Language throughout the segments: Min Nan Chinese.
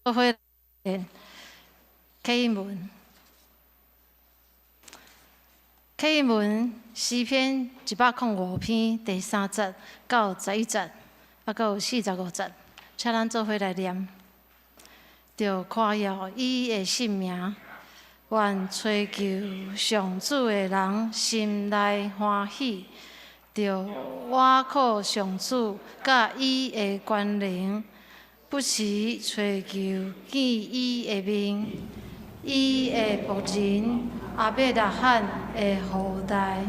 做伙念啟英文，啟英文詩篇105篇第3節到11節，猶閣有45節，請咱做伙來念。著誇耀伊的聖名，願揣求上主的人心內歡喜，著倚靠上主佮伊的權能，不時揣求見伊的面。伊的僕人亞伯拉罕的後代，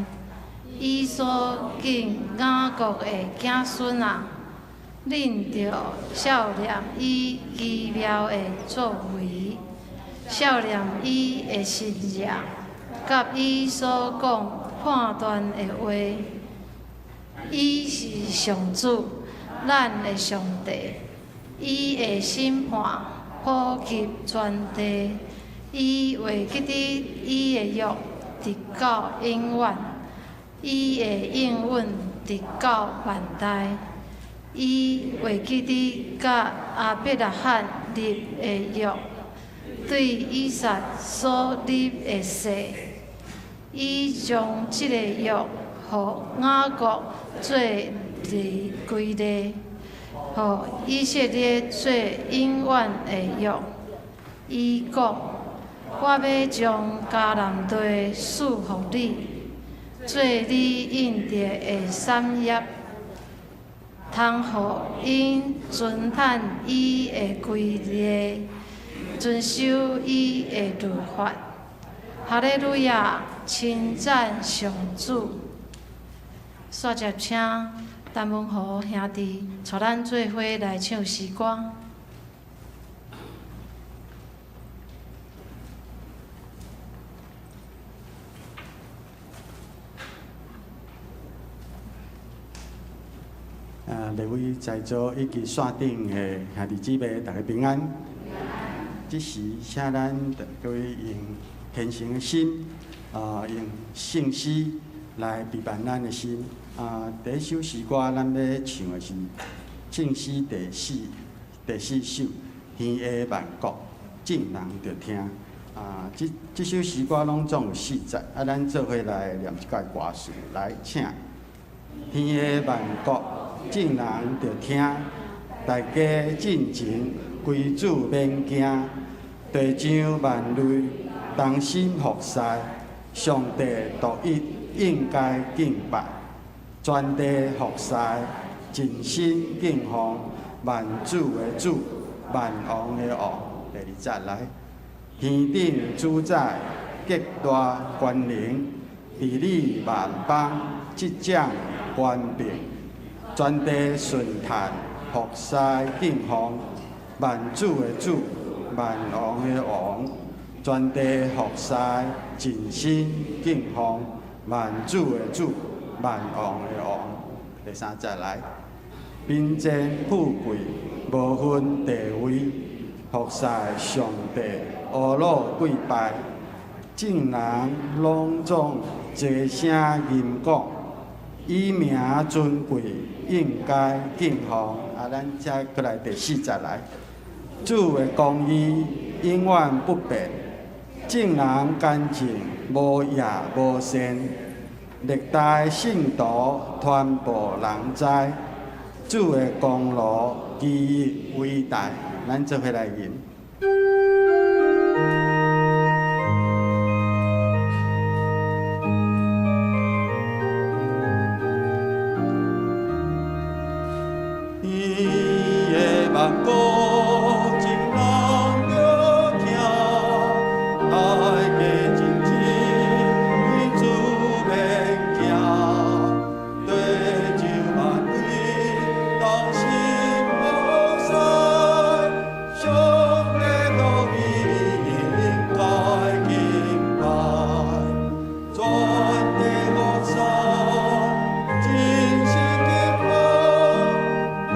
伊所揀雅各的子孫啊，恁著數念伊奇妙的作為，數念伊的神跡，佮伊所講判斷的話。伊是上主，咱的上帝，伊的審判普及全地。伊會記得伊的約，直到永遠；伊的應允直到萬代。伊會記得佮亞伯拉罕立的約，對以撒所立的誓。伊將這个約予雅各做例規例，予以色列做永遠的約。伊講：我欲將迦南地賜予你，做你應得的產業，通予𪜶遵趁伊的規例，遵守伊的律法。哈利路亞，稱讚上主。煞接請陳文豪兄弟帶咱做伙來唱詩歌。啊，列位在座以及線頂的兄弟姊妹，大家平安。這時，請咱各位用虔誠的心，用聖詩來備辦咱的心。啊，第一首詩歌，咱欲唱的是聖詩第四首《天下萬國眾人著聽》。啊，這首詩歌攏總有四節，啊，咱做伙來念一擺歌詞，來，請。天下萬國眾人著聽，大家進前歸主免驚，地上萬類同心服侍，上帝獨一應該敬拜，全地服侍，盡心敬奉萬主的主，萬王的王。第二節來，天頂主宰極大權能，治理萬邦，執掌權柄，全地順嘆服侍敬奉萬主的主，萬王的王，全地服侍盡心敬奉萬主的主，萬王的王。第三節來，貧賤富貴無分地位，服侍上帝，呵咾跪拜，眾人攏總齊聲吟講，伊名尊貴，應該敬奉。啊，咱再閣來第四節來，主的公義永遠不變，眾人乾淨無邪無善，歷代聖徒傳播人知，主的功勞奇異偉大，咱做伙來吟。天下萬國眾人著聽，大家盡情歸主免驚，地上萬類同心服侍，上帝獨一應該敬拜，全地服侍，盡心敬奉萬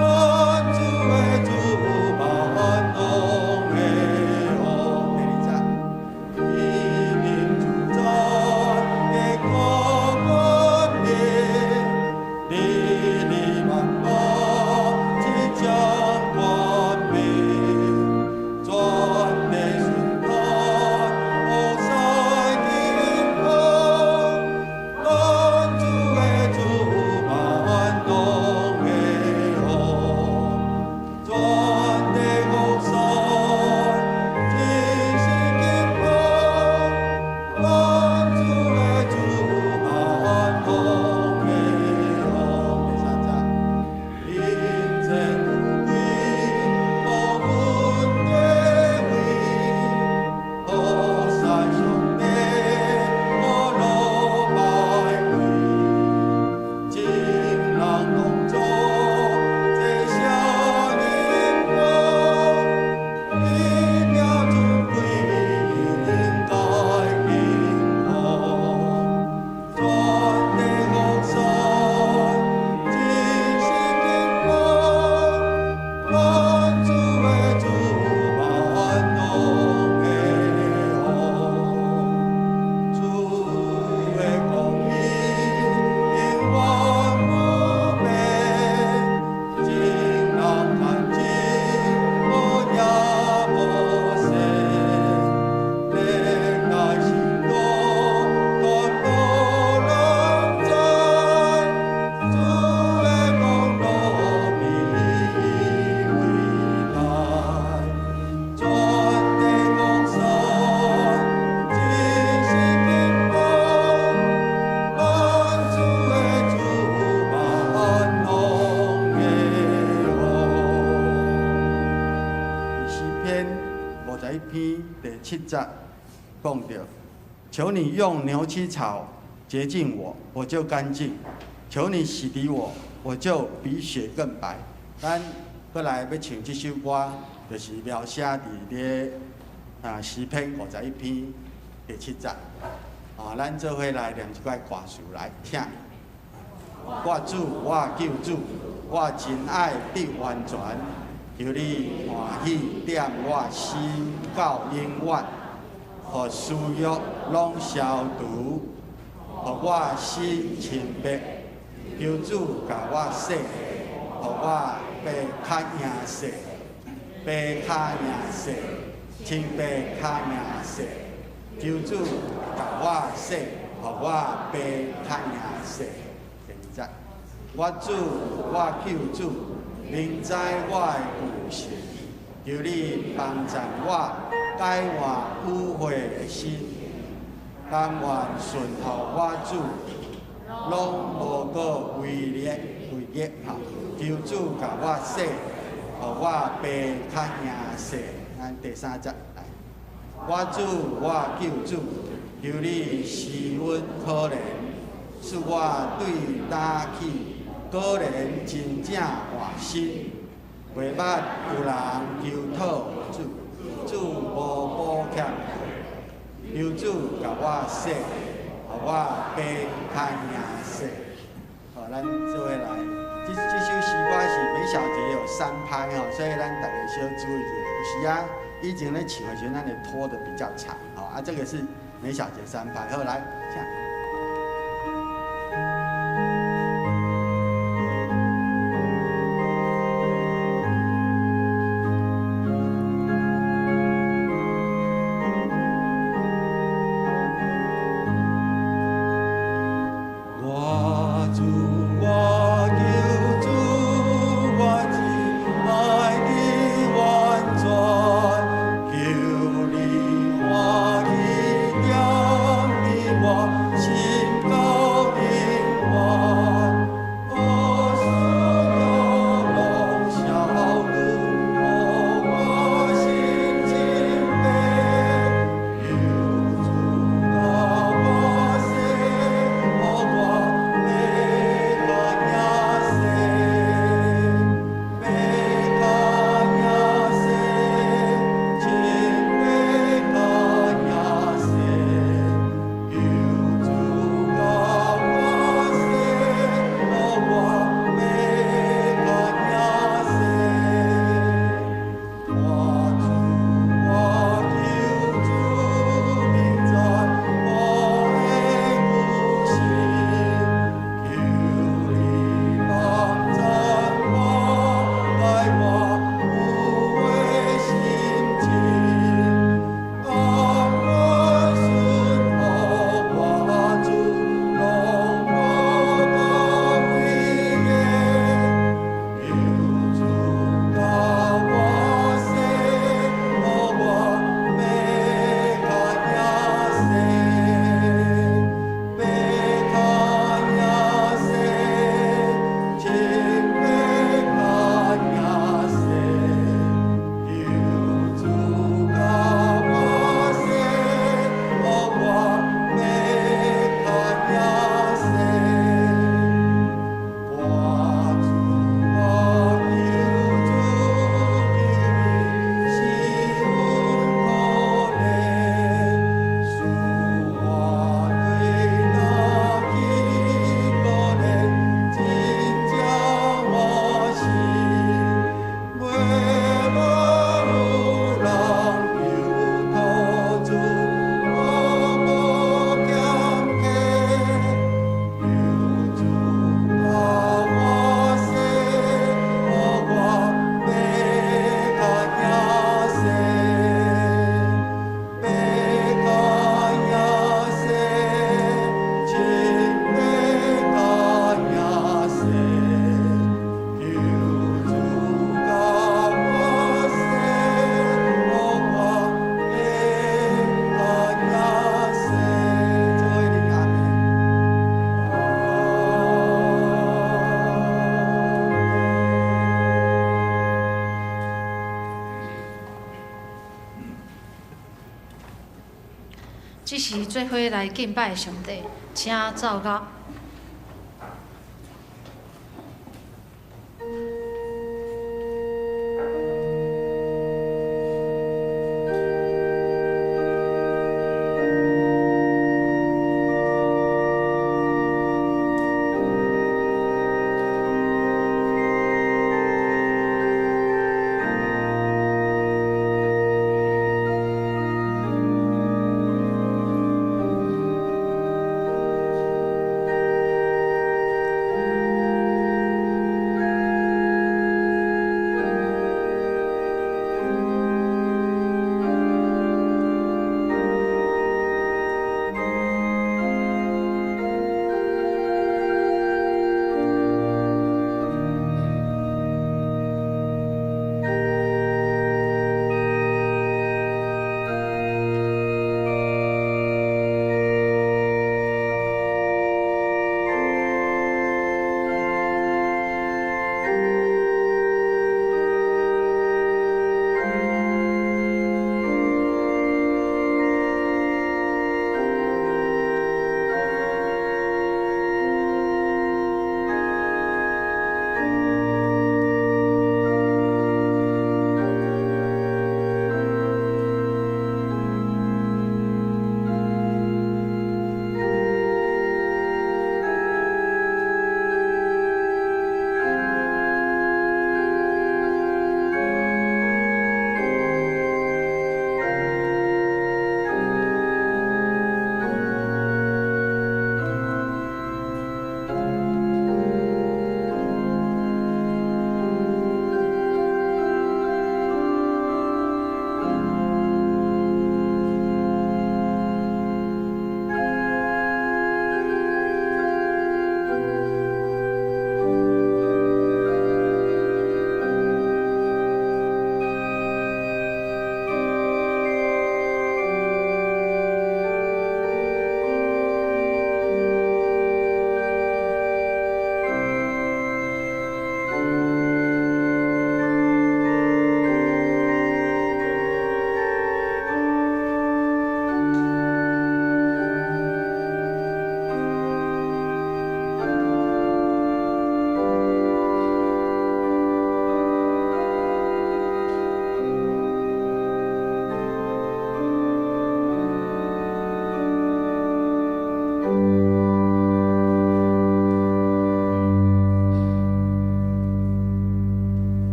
主的主，篇51篇第七節講著：求你用牛膝草潔淨我，我就乾淨；求你洗滌我，我就比雪更白。咱閣來欲唱這首歌，就是描寫佇咧詩篇五十一篇第七節。咱做伙來念這塊歌詞來，請。我主，我救主，我真愛得完全，求你歡喜踮我心到永遠，予私欲攏消除，予我心清白。求主共我洗，予我白較贏雪，白較贏雪，清白較贏雪。求主共我洗，予我白較贏雪。第二節，我主，我救主，明知我的舊習，求你幫贊我改換迂迴的心，甘願順服我主，攏無閣違逆違逆吼。求主共我洗，予我白較贏雪。咱第三節來，我主，我救主，求你施恩可憐，使我對今起果然真正換新。袂捌有人求討主，主無補欠。求主共我洗，予我白較贏雪。好，咱做伙來。這首詩歌是每小節有三拍吼，所以咱逐家小注意一下。有時啊，以前咧唱的時陣，咱會拖得比較長，吼啊，這個是每小節三拍。好，來，請。我主，我救主，我真愛得完全，求你歡喜踮佇我心。這時做伙來敬拜上帝，請奏樂。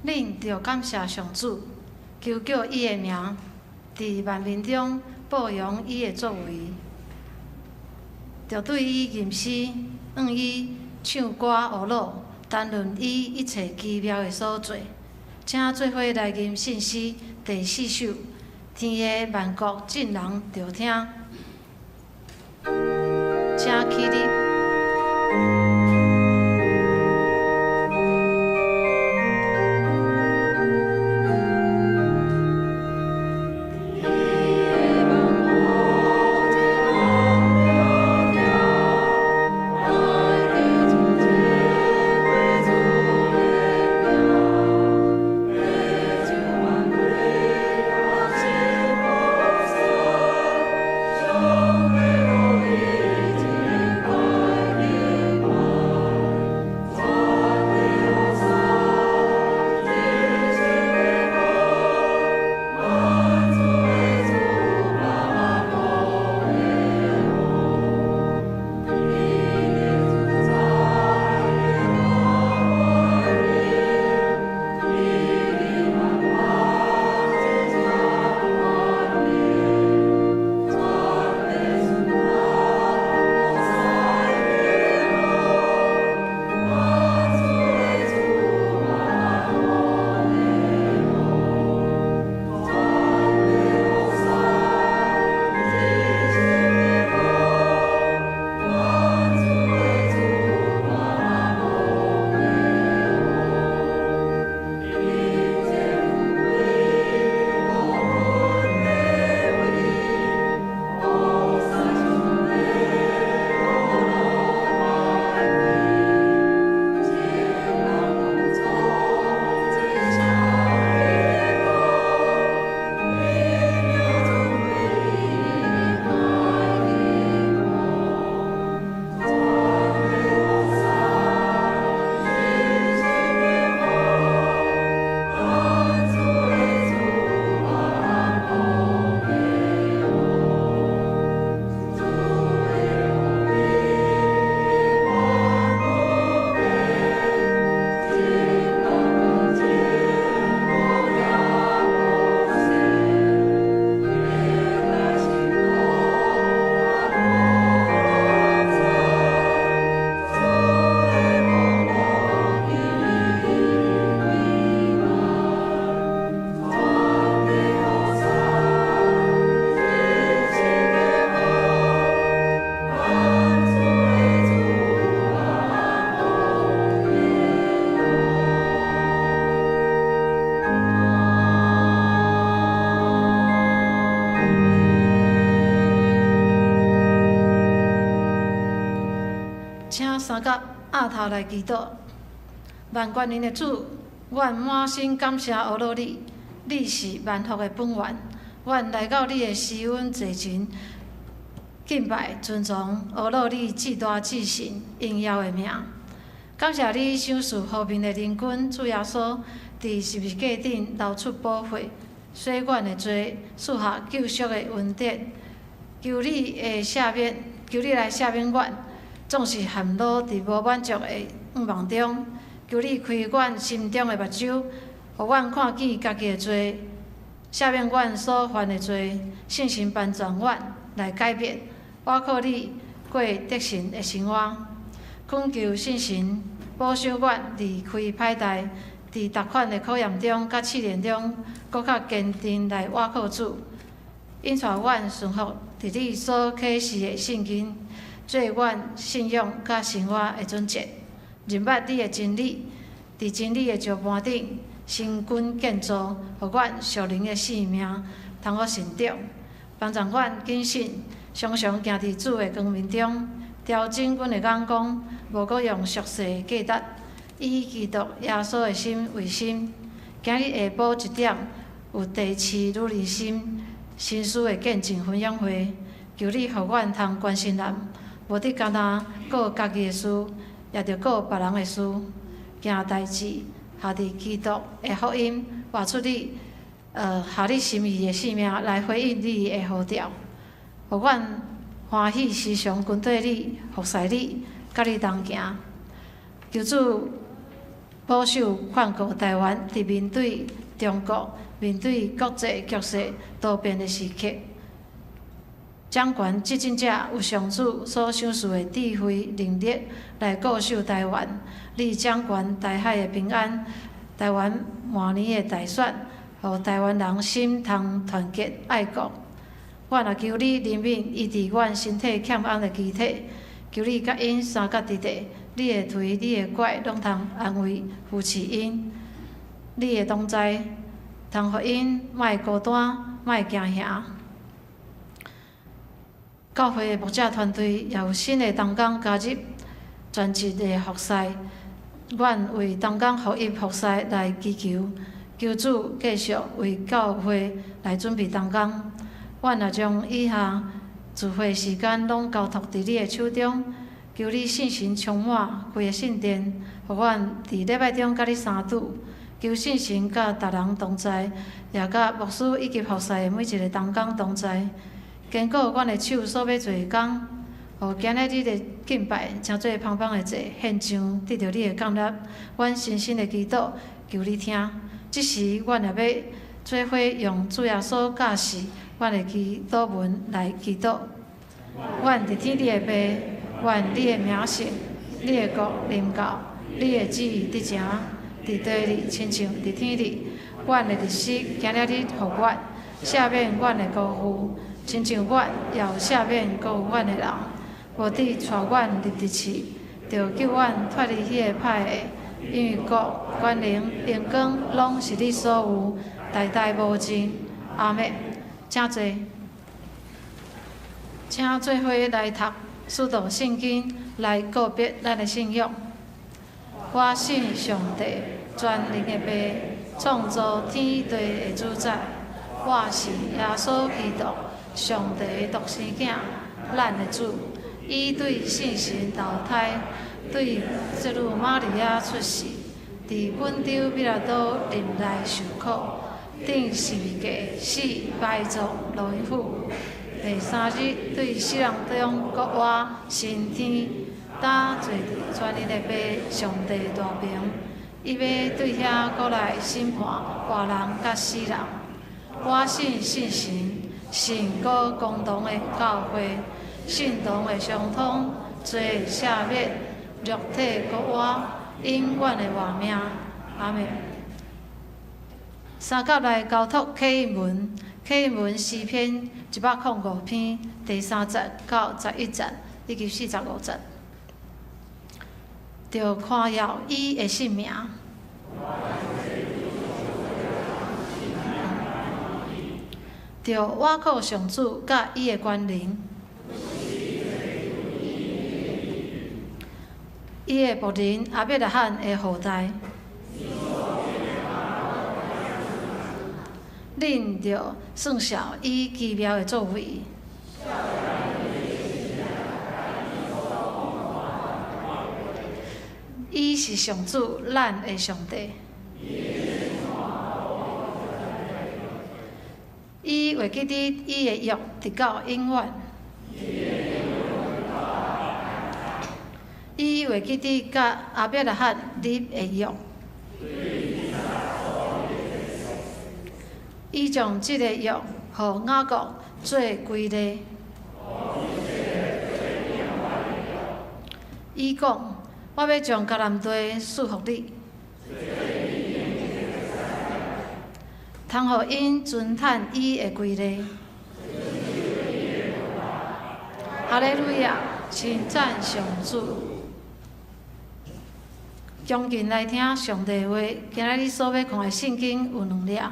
恁著感謝上主，求叫伊的名，佇萬民中報揚伊的作為，著對伊吟詩，向伊唱歌呵咾，談論伊一切奇妙的所做。請做伙來吟聖詩第四首，天下萬國眾人著聽。請起立。上帝三甲额头來祈禱。萬權能的主，阮滿心感謝阿羅你，你是萬福的本源。阮來到你的施恩座前，敬拜尊崇阿羅你至大至聖榮耀的名。感謝你賞賜和平的靈君主耶穌，佇十字架頂流出寶血，洗阮的罪，賜下救贖的恩典。求你的赦免，求你來赦免阮，總是陷落佇無滿足的欲望中。求你開阮心中的目睭，予阮看見家己的罪，赦免阮所犯的罪，聖神幫助阮來改變，倚靠你過得勝的生活。懇求聖神保守阮離開歹代，佇逐款的考驗中、佮試煉中，閣較堅定來倚靠主，引帶阮順服佇你所啟示的聖經，做阮信仰佮生活的準則。認捌你的真理，佇真理的石盤頂生根建造，予阮屬靈的生命通好成長，幫助阮謹慎，常常行佇主的光明中，調整阮的眼光，無閣用俗世的價值，以基督耶穌的心為心。今日下晡1點有地市女人心新書的見證分享會，求你予阮通關心人，無得干焦顧家己的事，也著顧別人的事，行代誌，合佇基督的福音，活出你，合你心意的生命來回應你的呼召，予阮歡喜時常跟綴你，服侍你，佮你同行。求主保守看顧台灣，佇面對中國、面對國際局勢多變的時刻，掌權執政者有上主所賞賜的智慧能力來固守台灣。你掌權台海的平安，台灣明年的大選，予台灣人心通團結愛國。我若求你憐憫醫治阮身體欠安的肢體，求你佮𪜶相佮佇地，你的槌、你的拐攏通安慰扶持𪜶，你的同在通予𪜶莫孤單，莫驚嚇。教會的牧者團隊也有新的同工加入全職的服侍，阮為同工合一服侍來祈求，求主繼續為教會來準備同工。阮也將以下聚會時間攏交託佇你的手中，求你聖神充滿規个聖殿，予阮佇禮拜中佮你相拄。求聖神佮逐人同在，也佮牧師以及服侍的每一个同工同在，堅固阮的手所欲做的工，予今日你的敬拜成做芳芳的祭獻上，得著你的降納。阮深深的祈禱，求你聽。這時，阮也欲做伙用主耶穌教示阮的祈禱文來祈禱。阮佇天頂的父，願你的名聖，你的國臨到，你的旨意得成，佇地裡親像佇天裡。阮的日食今仔日予阮，赦免阮的辜負，親像阮也有赦免辜負阮的人。無得帶阮入佇試，著救阮脫離彼個歹的。因為國、權能、榮光，攏是你所有，代代無盡。阿們。請坐，請做伙來讀使徒聖經來告別咱的信仰。我信上帝，全能的父，創造天地的主宰。我信耶穌基督，上帝的獨生囝，咱的主。伊對聖神投胎，對聖女瑪利亞出世，佇本丟彼拉多任內受苦，釘十字架死埋葬落陰府。第三日對死人中復活升天，搭坐佇全能的父上帝大爿，伊欲對遐閣來審判活人佮死人。我信聖神，聖膏公同的教會，聖徒的相通，罪赦免，肉體復活，永遠的活命。阿們。三甲來交託啟應文，啟應文詩篇105篇第3節到11節以及45節，著誇耀伊的聖名。著倚靠上主佮伊的權能。伊的僕人亞伯拉罕的後代。恁著算數伊奇妙的作為。伊是上主，咱的上帝。伊會記得伊的約，直到永遠。伊會記得佮亞伯拉罕立的約。伊將這个約予雅各做規例。伊講：我欲將迦南地賜予你，通予𪜶遵趁伊的規例。哈利路亞，稱讚上主。恭敬來聽上帝話。今仔日所欲看的聖經有兩列，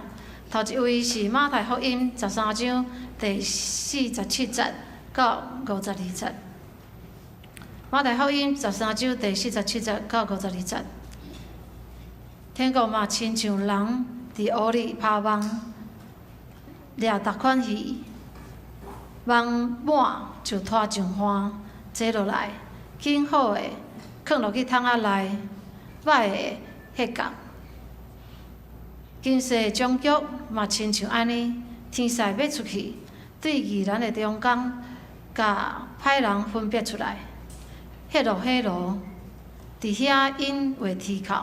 頭一位是馬太福音13章第47節到52節。馬太福音十三章第四十七節到52節。天國嘛親像人佇湖裡拋網，掠逐款魚，網滿就拖上岸，坐落來，揀好的囥落去桶仔內，歹的彼角。今世的終局嘛親像按呢，天使欲出去，對義人的中間，共歹人分別出來，彼落火爐，佇遐𪜶會啼哭，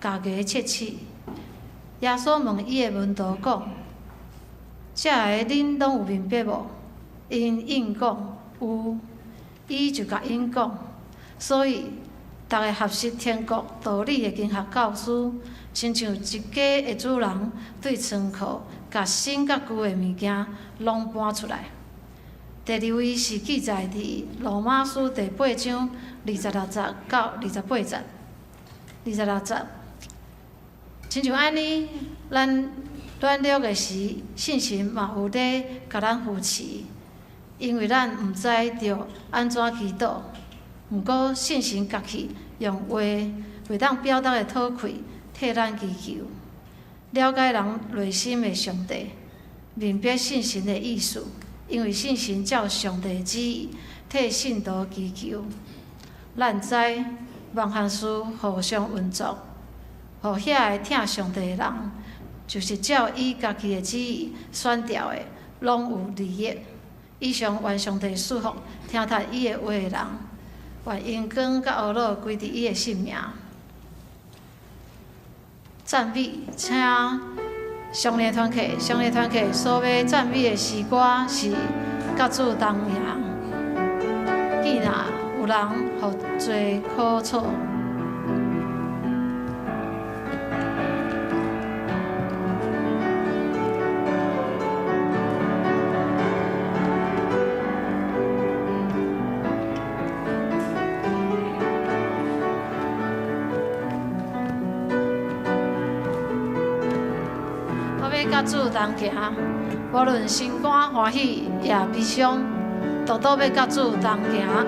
咬牙切齒。耶穌問伊的門徒講：這个恁攏有明白無？𪜶應講有。伊就共𪜶講，所以，逐个學習天國道理的經學教師，親像一家的主人，對倉庫共新佮舊的物件攏搬出來。第二位是記載佇羅馬書第8章26節到28節。26節，親像按呢，咱軟弱的時，聖神嘛有咧共咱扶持，因為咱毋知著按怎祈禱，毋過聖神家己用話袂當表達的禱氣替咱祈求。了解人內心的上帝，明白聖神的意思，因為聖神照上帝旨意替聖徒祈求。咱知萬項事互相運作，予遐个疼上帝的人，就是照伊家己的旨意選召的，攏有利益。以上願上帝賜福聽讀伊的話的人，願榮光佮呵咾歸佇伊的聖名。讚美，請少年團體，少年團體所欲讚美的詩歌是《佮主同行》。見若有人予罪苦楚。我欲佮主同行，無論心肝歡喜抑悲傷，都都欲佮主同行。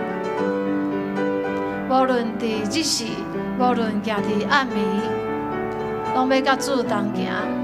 無論佇日時，無論行佇暗暝，攏欲佮主同行。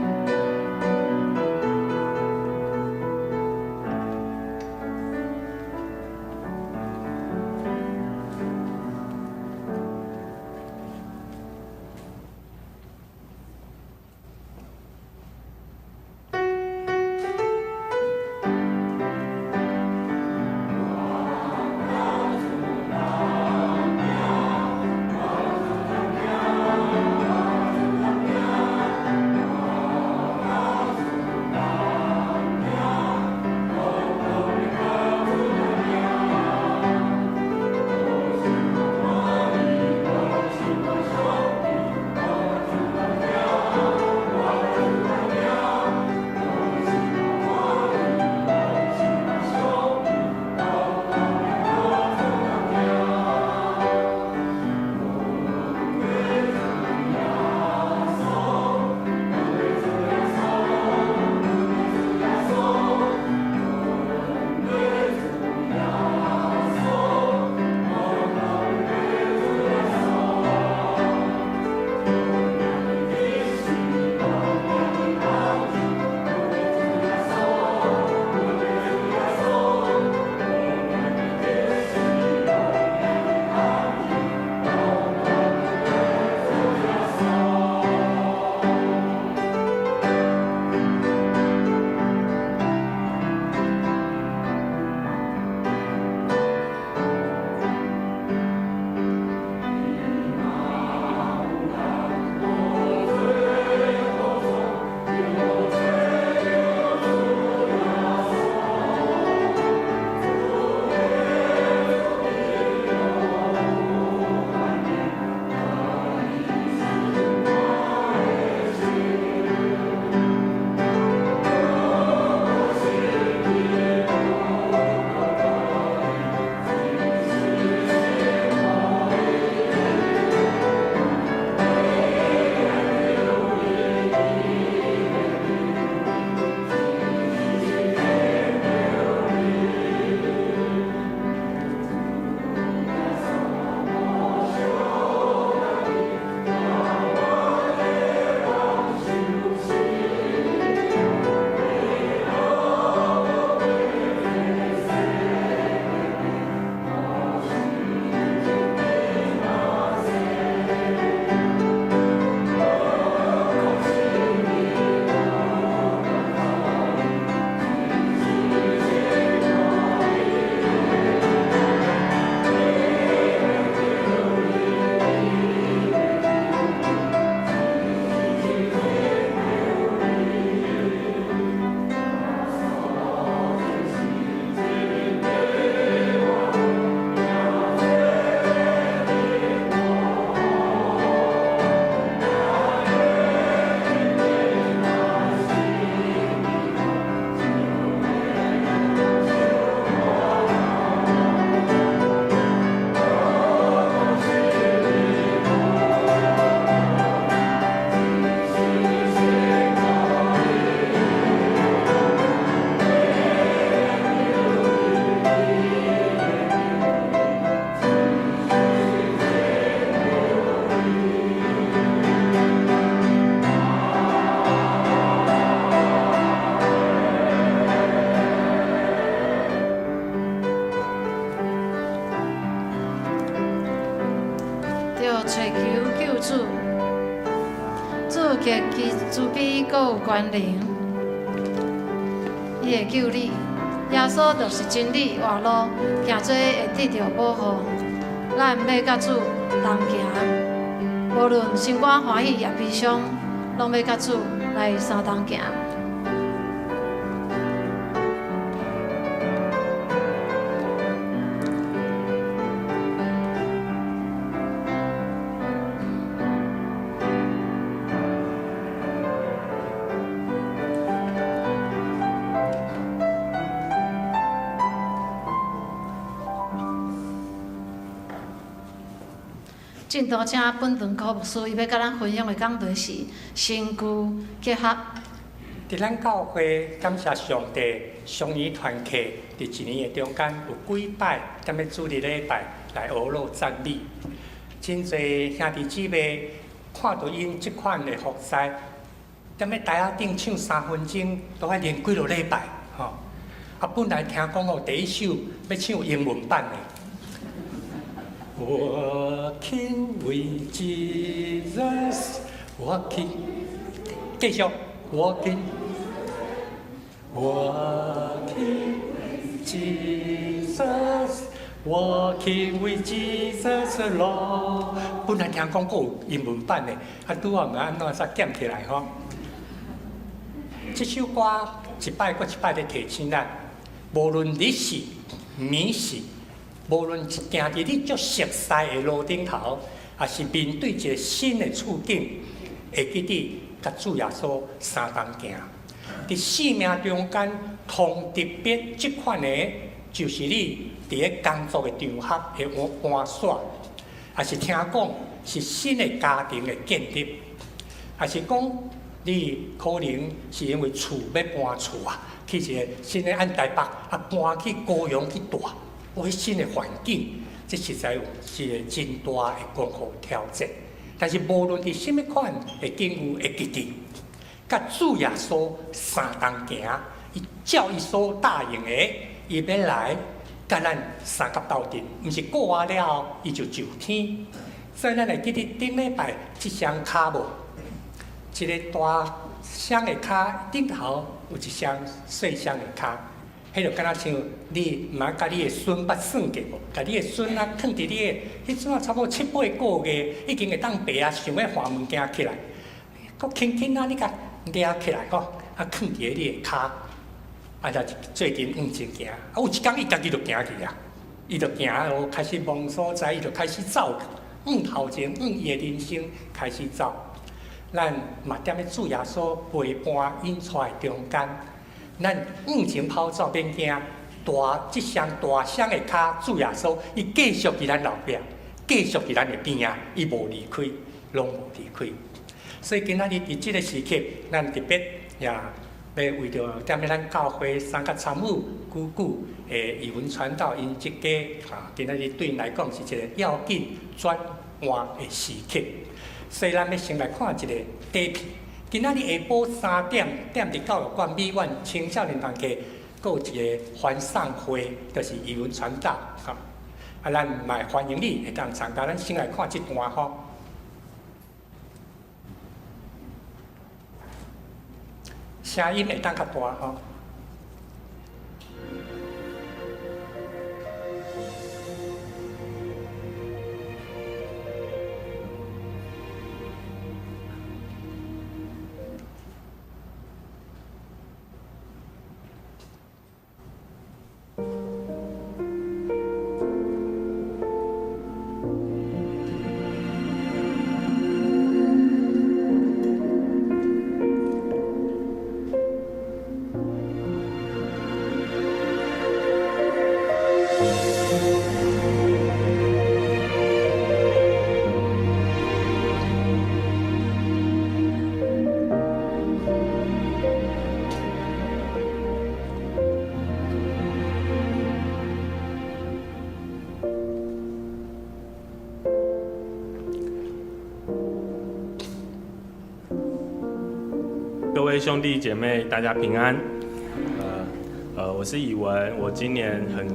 極慈悲，閣有權能，伊會救你。耶穌就是真理活路，行這會得著保護。咱欲佮主同行，無論心肝歡喜抑悲傷，攏欲佮主來相同行。進度請本堂柯牧師，伊欲佮咱分享的講題是新舊結合。佇咱教會，感謝上帝，雙語團契佇一年的中間有幾擺踮咧主日禮拜來學樂讚美。真濟兄弟姊妹看著𪜶這款的服侍，踮咧台仔頂唱3分鐘，都愛練幾落禮拜，吼。啊，本來聽講哦，第一首欲唱英文版的。Walking with Jesus, walking，繼續 walking, walking with Jesus, walking with Jesus Lord。本來聽講閣有英文版的，啊，拄仔毋知按怎才減起來吼。這首歌一擺閣一擺咧提醒咱，無論日時、暝時。無論行佇你足熟似的路頂頭，抑是面對一个新的處境，會記得佮主耶穌相同行。佇生命中間，通特別這款的，就是你佇咧工作的場合的換煞，抑是聽講是新的家庭的建立，抑是講你可能是因為厝欲搬厝啊，去一个新的按台北啊搬去高雄去蹛。有新的環境，這實在是一个真大的功課挑戰。但是無論佇啥物款的境遇，會記得，佮主耶穌相同行，伊照伊所答應的，伊欲來佮咱相佮鬥陣，毋是過完了後，伊就上天。所以咱會記得頂禮拜這雙跤無？一个大雙的跤頂頭有一雙細雙的跤。彼就敢若像你毋捌共你的孫捌算過無？共你的孫仔囥佇你的彼陣仔差不多七八个月，已經會當爬啊，想欲換物件起來，閣輕輕仔你共掠起來吼，啊囥佇你的跤，啊就做陣向前行。啊有一工伊家己就行去啊，伊就行哦，開始摸所在，伊就開始走，向頭前，向伊的人生開始走。咱嘛踮咧主耶穌陪伴引帶的中間。咱向前跑走免驚，大這雙大雙的跤，主耶穌伊繼續佇咱後壁，繼續佇咱的邊仔，伊無離開，攏無離開。所以今仔日佇這个時刻，咱特別也欲為著踮咧咱教會參加參與久久的語文傳道，𪜶這家啊，今仔日對𪜶來講是一个要緊轉換的時刻。所以咱欲先來看一个短片。今仔日下晡3點，踮佇教育館美苑青少年團契，閣有一个歡送會，就是語文傳道，吼。啊，咱嘛歡迎你會當參加。咱先來看這段吼，聲音會當較大吼。各位兄弟姐妹，大家平安。我是以文，我今年很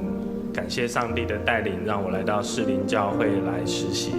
感謝上帝的帶領，讓我來到士林教會來實習。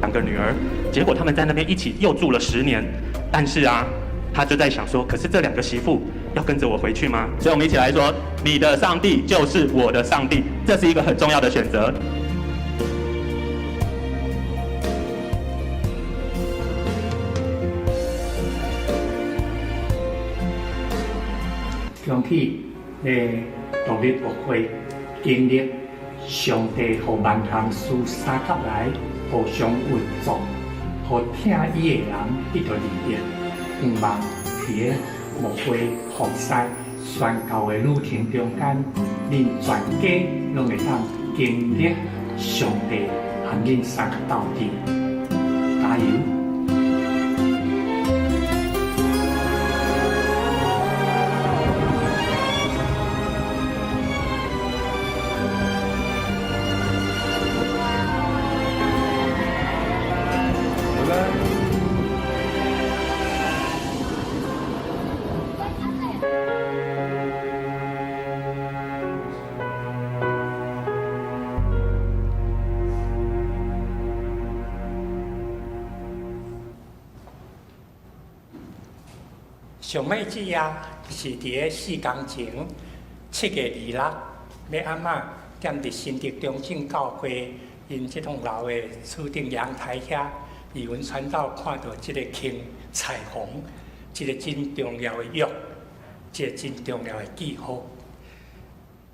兩個女兒，結果他們在那邊一起又住了10年，但是啊，他就在想說，可是這兩個媳婦要跟着我回去嗎？所以，我們一起來說，你的上帝就是我的上帝，這是一個很重要的選擇。恭喜的獨立牧會經歷上帝予萬項事相佮來互相運作，予疼伊的人得著利益。盼望佇个牧會服侍宣教的旅程中間，恁全家攏會當經歷上帝和恁相佮鬥陣，加油！上尾這夜是佇个4工前，7月26，欲暗仔踮佇新竹中正教會𪜶這棟樓的厝頂陽台遐，以文傳道看著這个輕彩虹，這个真重要的約，這个真重要的記號。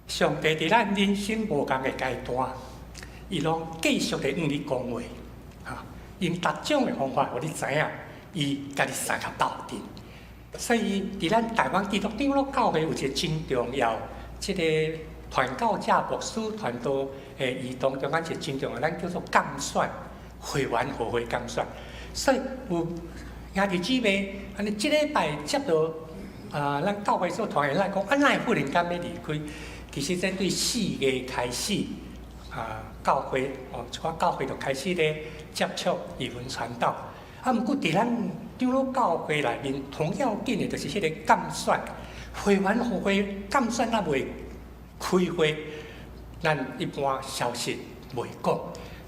上帝佇咱人生無仝的階段，伊攏繼續咧向你講話，哈，用逐種的方法，予你知影，伊共你相佮鬥陣。所以，佇咱台灣基督長老教會有一個真重要，這个傳教者牧師傳道的移動中間一個真重要，咱叫做監選會員和會監選。所以有兄弟姊妹，按呢這禮拜接著啊，咱教會所團員來講，啊，哪會忽然間欲離開？其實這對4月開始啊，教會哦，一寡教會就開始咧接觸移民傳道。啊，毋過佇咱長老教會內面，同要緊的，就是彼个監選會員和會監選猶未開會，咱一般消息袂講，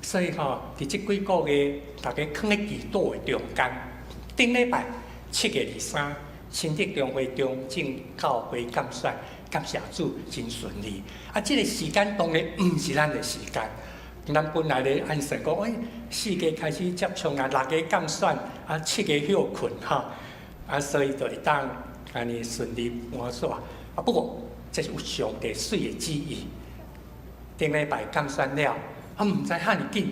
所以吼，佇這幾個月，大家囥咧祈禱的中間，頂禮拜7月23，新竹中會中正教會監選，感謝主真順利。啊，這个時間當然毋是咱的時間。咱本來咧按算講，欸，4月開始接觸啊，6月監選，啊，7月歇睏吼，啊，所以就會當按呢順利搬煞。啊，不過這是有上帝媠的旨意。頂禮拜監選了，啊，毋知遐爾緊，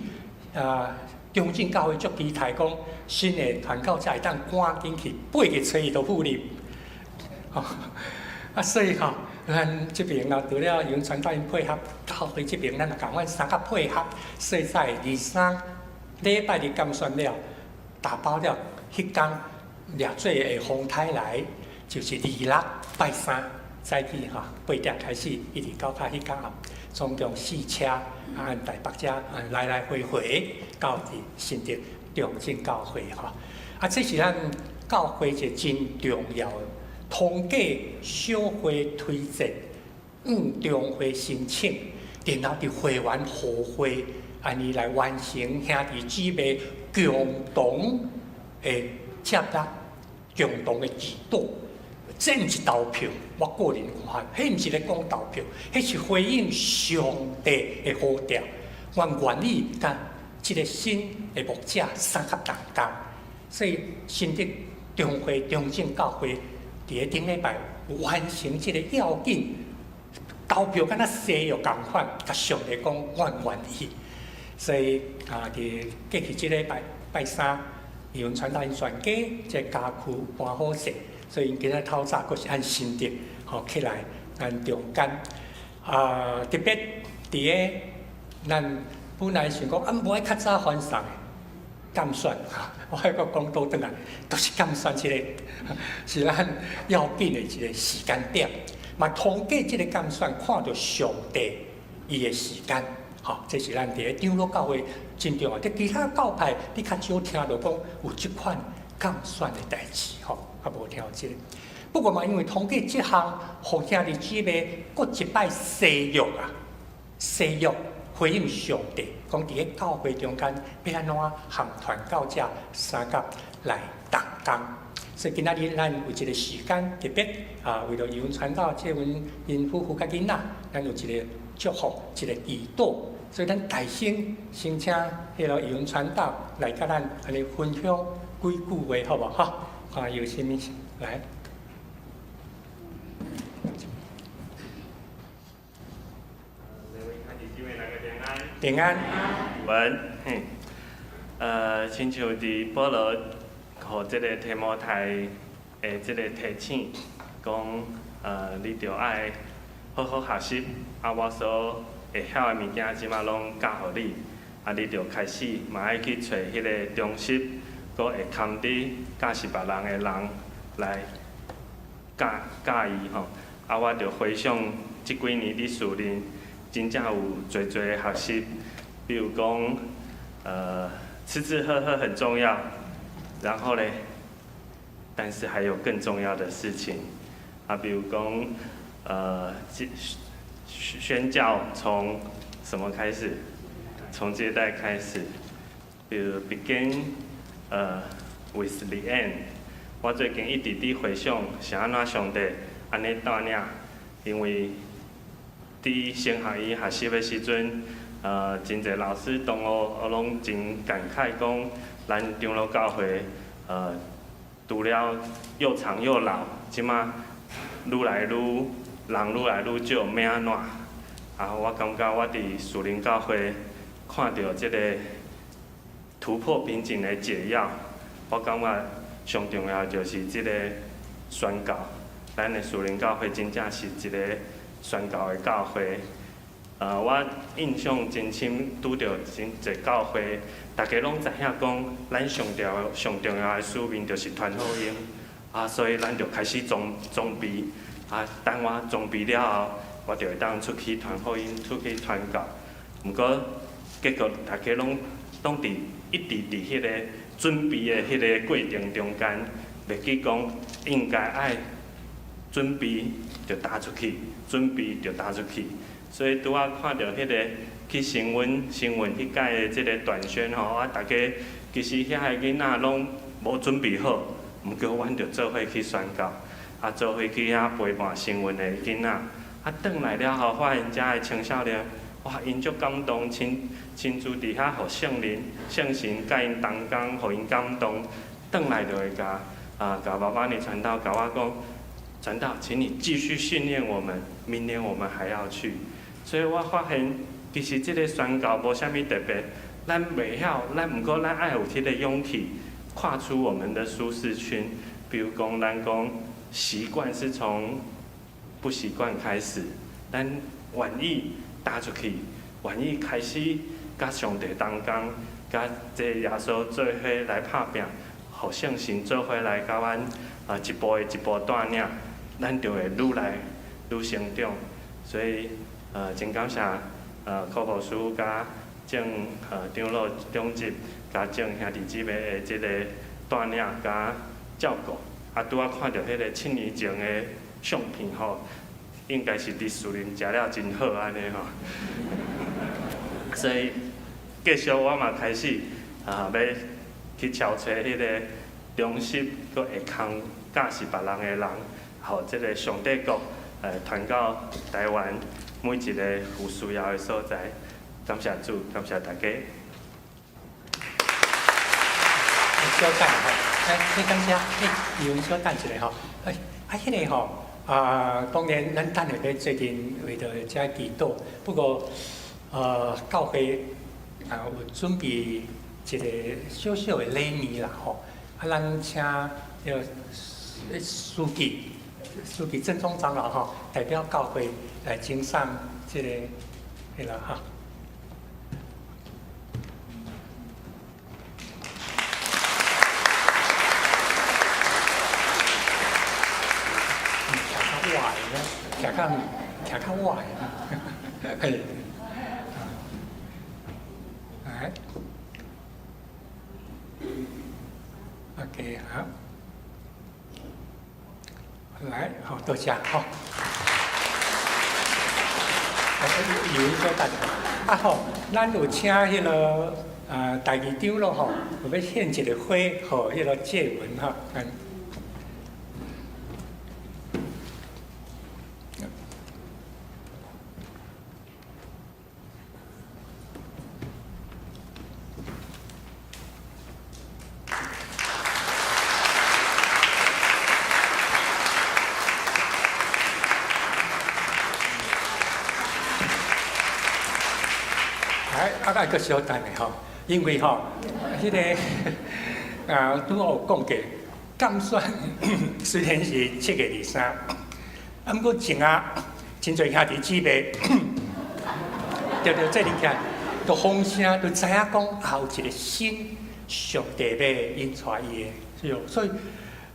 啊，中正教會足期待講，新的傳教者會當趕緊去，8月初一就赴任。吼，啊，所以吼。咱這邊啊，除了用傳道員配合，教會這邊咱也仝款相佮配合，所以在23禮拜日監選了，打包了，彼工掠做的風台來，就是26拜三早起吼，8點開始，一直到較彼工暗，總共四車啊，按台北遮來來回回到佇新竹中正教會吼，啊，這是咱教會一個真重要的。通過小會推薦，向中會申請，然後佇會員和會，按呢來完成兄弟姊妹共同的接納、共同的祈禱。這毋是投票，我個人看，彼毋是咧講投票，彼是回應上帝的呼召。我願意佮這个新的牧者相佮同工，所以新竹中會中正教會。佇咧頂禮拜完成這个要緊，投票敢若西藥仝款，共上帝講我願意。所以啊，佇過去這禮拜拜三，伊們傳達𪜶全家這个家具搬好勢，所以𪜶今仔透早閣是按新竹吼起來咱中間啊，特別佇咧咱本來想講啊，無愛較早翻送的。監選，我還閣講倒轉來，都是監選這个是咱要緊的一个時間點。嘛，通過這个監選，看著上帝伊的時間，吼，這是咱佇咧長老教會真重要。佇其他教派，你較少聽著講有這款監選的代誌，吼，較無聽這个。不過嘛，因為通過這項，予兄弟姊妹閣一擺誓約啊，誓約，回應上帝，講佇咧教會中間欲按怎和傳教者相佮來同工。所以今仔日咱有一個時間特別啊，為著以傳道這阮𪜶夫婦佮囡仔，咱有一個祝福，一個祈禱。所以咱大聲先請彼個以傳道來佮咱按呢分享幾句話，好無？哈，看有啥物來。平安。文，嘿，親像佇保羅予這个提摩太的這个提醒，講，你著愛好好學習，啊，我所會曉的物件，這馬攏教予你，啊，你著開始嘛愛去揣彼个忠實，閣會堪得教示別人的人來教教伊吼。啊，我著回想這幾年佇樹林，真正有濟濟的學習，比如講，吃吃喝喝很重要，然後咧，但是還有更重要的事情，啊，比如講，宣教從什麼開始？從接待開始，比如 begin，with the end。我最近一直佇回想，是按怎上帝按呢帶領，因為佇神學院學習的時陣，真濟老師同學我攏真感慨講，咱長老教會，除了又長又老，這馬愈來愈人愈來愈少，欲按怎？啊，我感覺我佇樹林教會看著這个突破瓶頸的解藥，我感覺上重要就是這个宣教。咱的樹林教會真正是一个宣教的教會。我印象真深，拄著真濟教會，大家攏知影講，咱上重要、上重要的使命就是傳福音，啊，所以咱就開始裝備，啊，等我裝備了後，我就會當出去傳福音、出去傳教。毋過結果大家攏佇一直佇彼个準備的彼个過程中間，袂記講應該愛準備就踏出去，準備就踏出去。所以拄仔看著彼个去新聞新聞彼屆的這个短宣吼，啊，大家其實遐个囡仔攏無準備好，毋過阮著做伙去宣教，啊，做伙去遐陪伴新聞的囡仔，啊，轉來了後發現遮的青少年，哇，𪜶足感動，親親自佇遐予聖靈、聖神佮𪜶同工，予𪜶感動，轉來就會共啊，共爸爸你傳道，共我講，傳道，請你繼續訓練我們，明年我們還要去。所以我發現，其實這個宣教無啥物特別，咱袂曉，咱毋過咱愛有彼个勇氣，跨出我們的舒適圈。比如講，咱講習慣是從不習慣開始，咱願意踏出去，願意開始佮上帝同工，佮這耶穌做伙來拍拚，予聖神做伙來共阮啊一步一步帶領，咱就會愈來愈成長。所以，真感謝柯牧師佮眾長老長執佮眾兄弟姊妹的這个帶領佮照顧。啊，拄仔看著彼个七年前的相片吼，應該是佇樹林食了真好按呢吼。所以繼續我嘛開始啊，欲去敲揣彼个忠實閣會堪教示別人的人，予這个上帝國傳到台灣每一個有需要的所在。感謝主，感謝大家。小等吼，哎，你感謝，哎，有小等一下吼，哎，啊，彼个吼，啊，當然咱等下欲做陣為著遮祈禱，不過，教會啊有準備一個小小的禮物啦吼，啊，咱請彼个書記，書記鄭中長老吼，代表教會來贈送這个，彼個哈。徛較徛較倚的，嘿，來，OK，好，來，好，多謝，好，有一個大家。啊吼，咱有請彼个啊大義長老吼，有欲獻一個花予彼个借文吼。啊，愛閣小等下吼，因為吼，彼个啊，拄好有講過，監選雖然是7月23，啊，毋過前啊，真濟兄弟姊妹，著著做陣起來，就風聲就知影講，啊，有一個新上帝欲引帶伊的，是哦，所以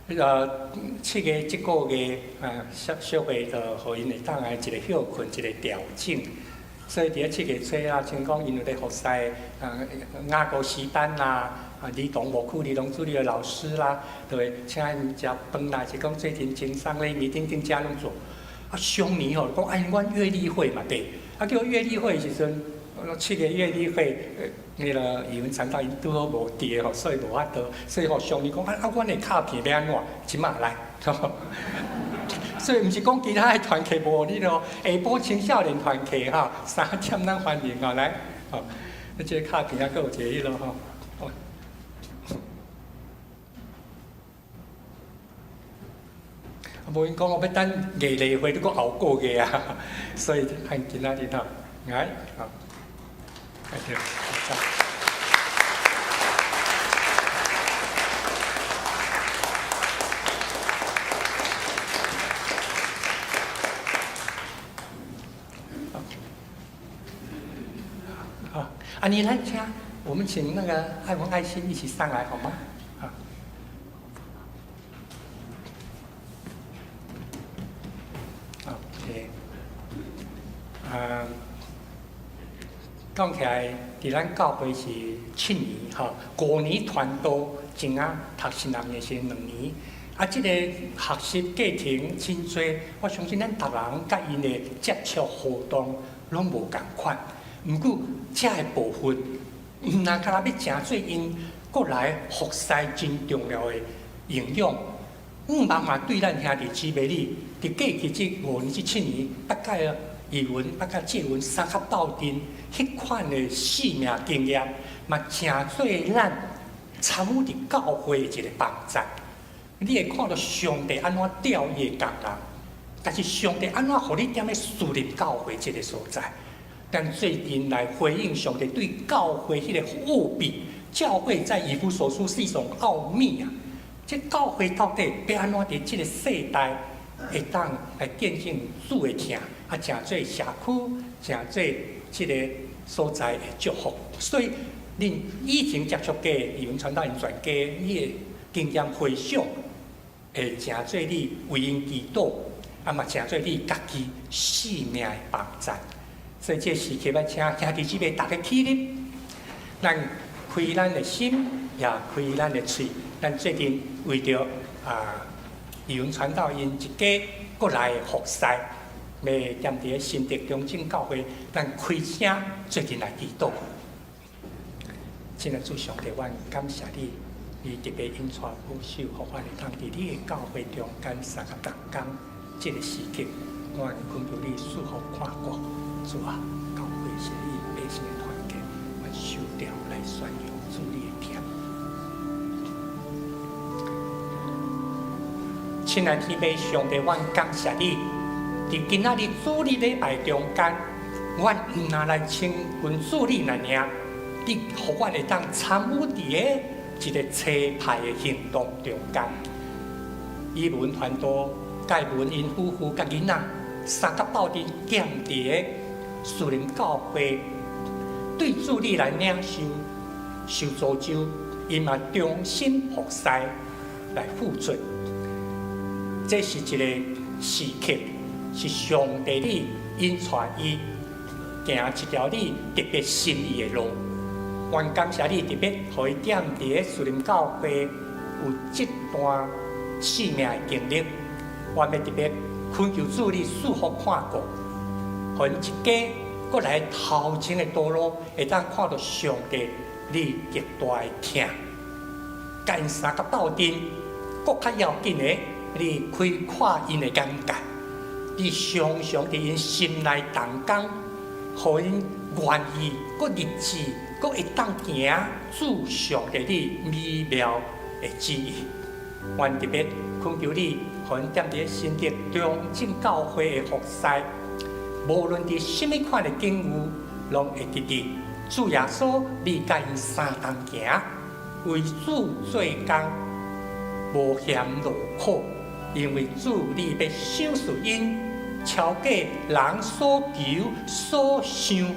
彼个7月這個月啊，小小會就予𪜶會當來一個歇睏，一個調整。所以佇咧7月初啊，像講𪜶有咧服侍啊雅各詩班啦，啊兒童牧區兒童主日的老師啦，就會請𪜶食飯啦，是講做陣輕鬆咧，面頂頂遮攏做。啊，上年吼講哎，阮月例會嘛對，啊叫月例會的時陣，7月月例會，彼个語文傳道𪜶拄好無佇吼，所以無法度，所以吼上年講啊啊，阮的卡片欲按怎？這馬來。所以毋是講其他的團契無你咯，下晡青少年團契吼，3點咱歡迎吼來，吼，啊這個卡片還閣有一個彼落吼，啊無𪜶講我欲等月例會，閣後個月啊，所以趁今仔日吼，來，好，開始。啊，你來請，我們請那個愛文愛心一起上來好嗎？啊，OK，啊，講起來，佇咱教會是7年吼，5年傳道，前仔讀神學院是2年，啊，這個學習過程真濟，我相信咱逐人佮𪜶的接觸互動攏無仝款。毋過，這个部分，毋若干焦欲成做𪜶國內服侍真重要的營養。毋茫嘛對咱兄弟姊妹你，佇過去這5年、這7年，捌佮語文、捌佮借文相佮鬥陣，彼款的生命經驗，嘛成做咱參與佇教會的一個幫助。你會看著上帝按怎調伊的工人，但是上帝按怎予你踮咧樹立教會這個所在。咱最近來回應上帝對教會彼個奧秘，教會在以弗所書是一種奧秘啊！這教會到底欲按怎佇這個世代會當來見證主的疼，啊，成做社區，成做這個所在的祝福。所以，恁以前接觸過語文傳道人全家，你的經驗回想，會成做你為𪜶祈禱，啊嘛成做你家己生命的幫助。所以這時刻欲請兄弟姊妹逐家起立，咱開咱的心，也開咱的喙，咱做陣為著啊，語文傳道𪜶一家國內的服侍，欲踮佇咧新竹中正教會，咱開聲做陣來祈禱。親愛主上帝，阮感謝你，你特別引帶保守，予阮會當佇你的教會中間相佮同工。這个時刻，阮懇求你賜福看顧。主啊，教會是你百姓的團結，阮受調來宣揚主你的疼。親愛天父上帝，阮感謝你，佇今仔日主日禮拜中間，阮毋若來親近主日爾爾，你予阮會當參與佇个一個差派的行動中間。以文傳道、蓋文𪜶夫婦佮囡仔相佮鬥陣踮佇个樹林教會，對主你來領受受造就，𪜶嘛忠心服侍來付出。這是一個時刻，是上帝你引帶伊行一條你特別心意的路。阮感謝你特別予伊踮佇个樹林教會有這段生命的經歷。阮欲特別懇求主你賜福看顧，予𪜶一家閣來頭前的道路，會當看著上帝你極大的疼。共𪜶相佮鬥陣，閣較要緊的，你開闊𪜶的眼界，你常常佇𪜶心內動工，予𪜶願意閣立志，閣會當行主上帝你美妙的旨意。阮特別懇求你，予阮踮佇新竹中正教會的服侍，無論佇啥物款的境遇，攏會記得主耶穌，你佮𪜶相同行，為主做工，無嫌勞苦，因為主你欲賞賜𪜶超過人所求所想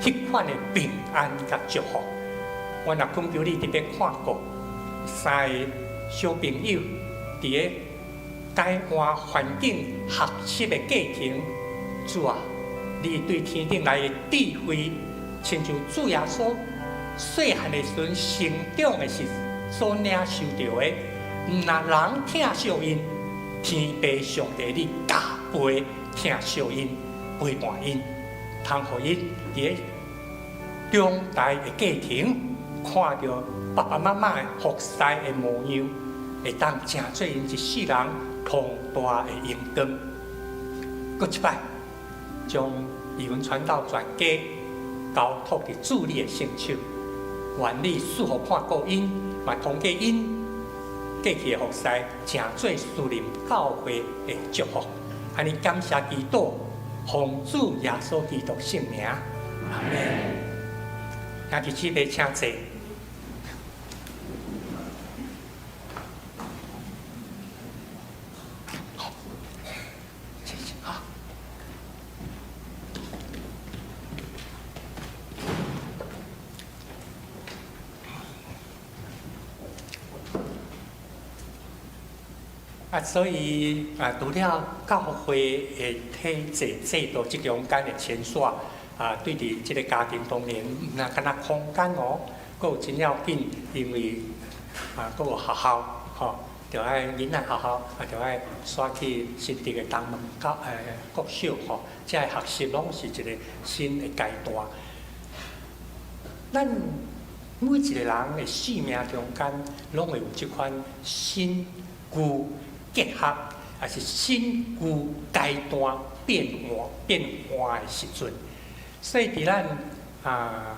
彼款的平安佮祝福。阮也懇求你特別看顧三个小朋友佇个改換環境學習的過程，主啊，你對天頂來的智慧，親像主耶穌細漢的時陣成長的時所領受著的，毋若人疼惜𪜶，天父上帝你加倍疼惜𪜶，陪伴𪜶，通予𪜶佇个長大的過程，看著爸爸媽媽的服侍的模樣，會當成做𪜶一世人宏大的榮光。閣一擺，將怡文傳道全家交託佇主你的聖手，願你賜福看顧𪜶，嘛通過𪜶過去的服侍，成做樹林教會的祝福。按呢感謝基督，奉主耶穌基督聖名，阿們。兄弟姊妹請坐。好，謝謝啊。啊，所以啊，除了教會的體制制度這中間的牽涉，啊，對佇這个家庭當然毋若干焦空間哦，閣有真要緊，因為啊，閣有學校吼，著愛囡仔學校啊，著愛徙去新竹的東門教國小吼，這个學習攏是一个新的階段。咱每一个人的生命中間，攏會有這款新舊結合，抑是新舊階段變換變換的時陣。所以佇咱啊，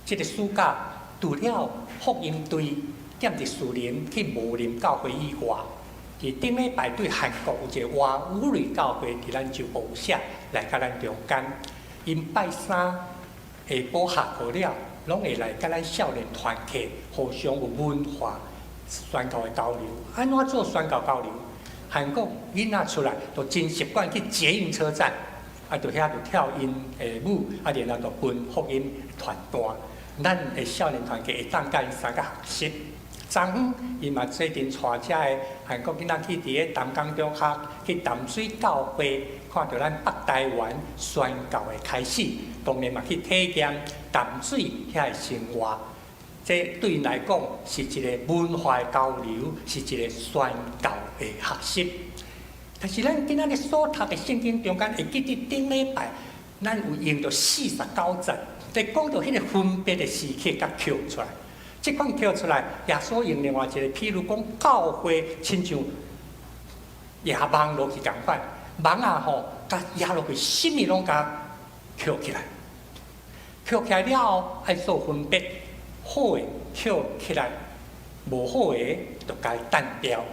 這個暑假，除了福音隊踮佇樹林去武林教會以外，佇頂禮拜對韓國有一个瓦烏瑞教會佇咱就埔社來佮咱中間，𪜶拜三下晡下課了，攏會來佮咱少年團契互相有文化宣教的交流。按怎做宣教交流？韓國囡仔出來就真習慣去捷運車站。啊，就遐就跳𪜶的舞，啊，然後就分福音傳單。咱的少年團契會當佮𪜶相佮學習。昨昏伊嘛做陣帶遮的韓國囡仔去佇个淡江中學，去淡水教會，看著咱北台灣宣教的開始，當然嘛去體驗淡水遐的生活。這對𪜶來講是一个文化的交流，是一个宣教的學習。但是咱今仔日所讀的聖經中間，會記得頂禮拜，咱有用著49節，在講著彼个分別的時刻，共抾出來。這款抾出來，耶穌用另外一個譬如講，教會親像壓網落去仝款，網仔吼，共壓落去，啥物攏共抾起來。抾起來了後，愛做分別，好的抾起來，無好的就共伊擲掉。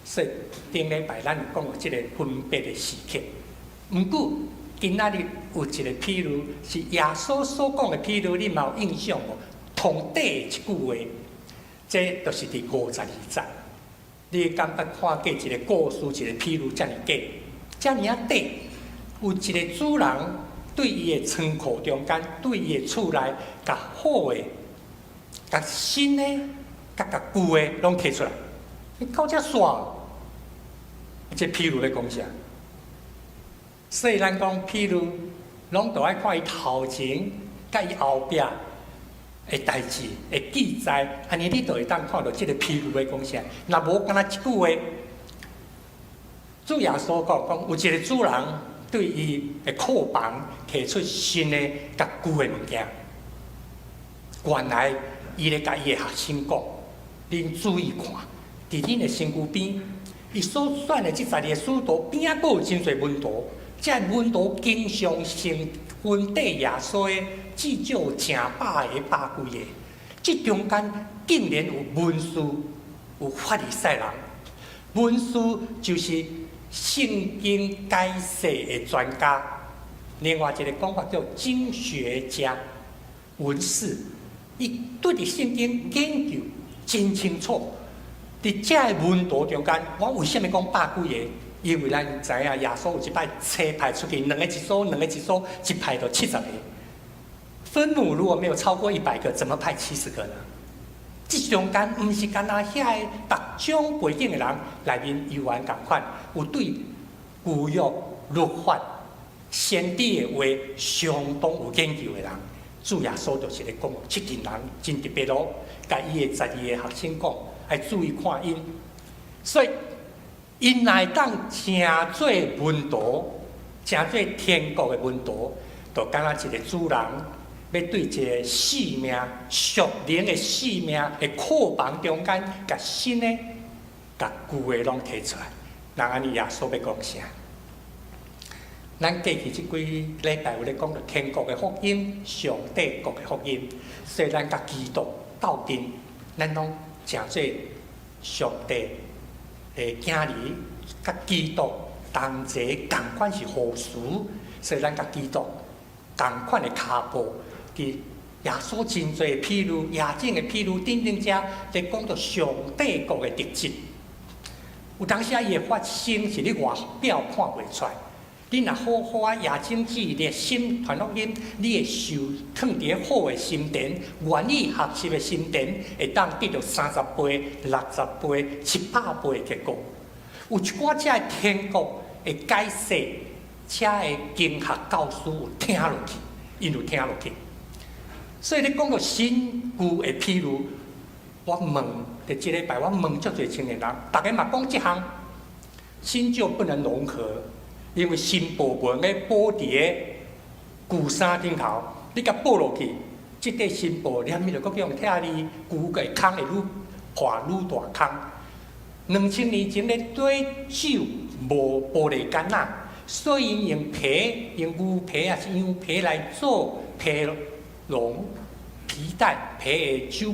所以頂禮拜咱有講著這个分別的時刻。毋過今仔日有一个譬喻，是耶穌所講的譬喻，你嘛有印象無？桶底的一句話，這就是佇52節。你敢捌看過一个故事，一个譬喻遮爾短，遮爾仔短？有一个主人對伊的倉庫中間，對伊的厝內，共好的、共新的、共舊的，攏提出來。你到這煞？這譬喻咧講啥？所以咱講譬喻，攏著愛看伊頭前，佮伊後壁的代誌的記載，按呢你就會當看著這个譬喻咧講啥。若無干焦一句話，主耶穌講講，有一个主人對伊的庫房提出新的佮舊的物件。原來伊咧共伊的學生講：恁注意看，佇恁的身軀邊，伊所選的這十二个使徒邊仔閣有真濟門徒，這門徒經常性跟綴耶穌的，至少有成百个、百幾个。這中間竟然有文士，有法利賽人。文士就是聖經解釋的專家，另外一个講法叫經學家、文士。伊對佇聖經研究真清楚。佇這个門徒中間，我為啥物講百幾个？因為咱知影耶穌有一擺差派出去，兩个一組，兩个一組，一派就七十个。分母如果沒有超過100個，怎麼派70個呢？這中間毋是干焦遐个逐種背景的人內面猶原仝款，有對舊約律法先知的話相當有研究的人。主耶穌就是咧講，這群人真特別咯，共伊的十二個學生講，愛注意看𪜶。所以，𪜶若會當成做門徒，成做天國的門徒，就敢若一個主人欲對一个性命屬靈的性命的庫房中間，共新的、共舊的攏提出來。那按呢耶穌欲講啥？咱過去這幾禮拜有咧講著天國的福音、上帝國的福音，所以咱佮基督鬥陣，咱攏成做上帝的囝兒，佮基督同齊仝款是後嗣，所以咱佮基督仝款的跤步。佇耶穌真濟譬喻、耶經的譬喻等等遮，咧講著上帝國的特質。有當時啊，伊會發生是你外表看袂出來。你若好好仔也種子熱心傳福音，你會受囥佇好的心田，願意學習的心田，會當得著30倍、60倍、700倍的結果。有一寡遮的天國的解釋，遮的經學教師有聽落去，𪜶有聽落去。所以你講著新舊的譬喻，我問，佇這禮拜我問足濟青年人，逐家嘛講這項，新舊不能融合。因為新布袂用補佇個舊衫頂頭，你共補落去，這塊新布連咪就閣叫予拆離，舊個空會愈破愈大空。2000年前咧綴酒無玻璃罐仔，所以用皮、用牛皮抑是羊皮來做皮囊、皮帶、皮的酒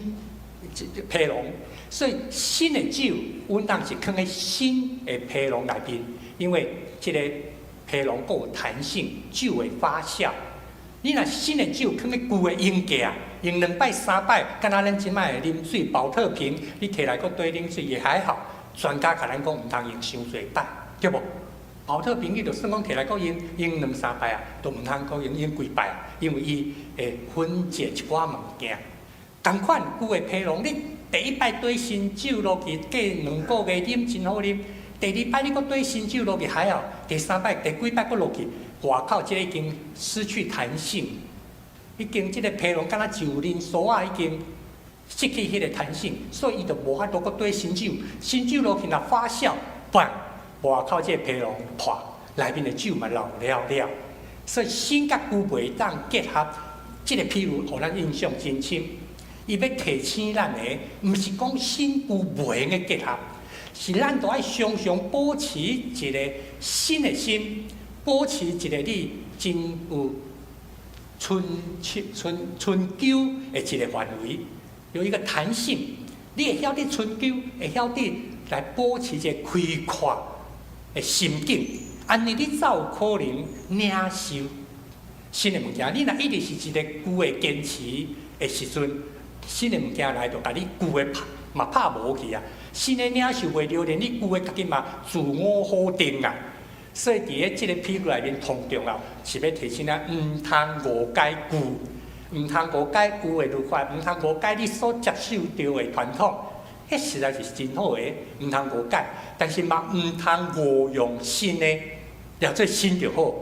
皮囊。所以新的酒，阮當是囥佇新的皮囊內面，因為這个皮囊閣有彈性，酒會發酵。你若新的酒囥佇舊的用過啊，用兩擺三擺，敢若咱這擺啉水寶特瓶，你提來閣綴啉水也還好。專家共咱講毋通用傷濟擺，對無？寶特瓶你就算講提來閣用，用兩三擺啊，都毋通閣用用幾擺，因為伊會分解一寡物件。仝款舊的皮囊，你第一擺綴新酒落去，過兩個月啉真好啉。第二擺你閣綴新酒落去還好，第三擺、第幾擺閣落去，外口這个已經失去彈性，已經這个皮囊敢若上啉蘇仔已經失去彼個彈性，所以伊就無法度閣綴新酒。新酒落去若發酵，砰！外口這个皮囊破，內面的酒嘛漏了了。所以新佮舊袂當結合，這个譬喻予咱印象真深。伊欲提醒咱的，毋是講新舊袂用得結合。是咱都愛常常保持一个新的心，保持一个你真有春秋春春秋的一个範圍，有一個彈性。你會曉得春秋，會曉得來保持一个開闊的心境，按呢你才有可能領受新的物件。你若一直是一个舊的堅持的時陣，新的物件來就共你舊的拍嘛拍無去啊！新的領受袂著，連你舊的家己嘛自我否定啊！所以佇咧這个譬喻內面，同重要是欲提醒咱，毋通誤解舊，毋通誤解舊的律法，毋通誤解你所接受著的傳統，彼實在是真好的，毋通誤解。但是嘛，毋通誤用新的，掠做新就好。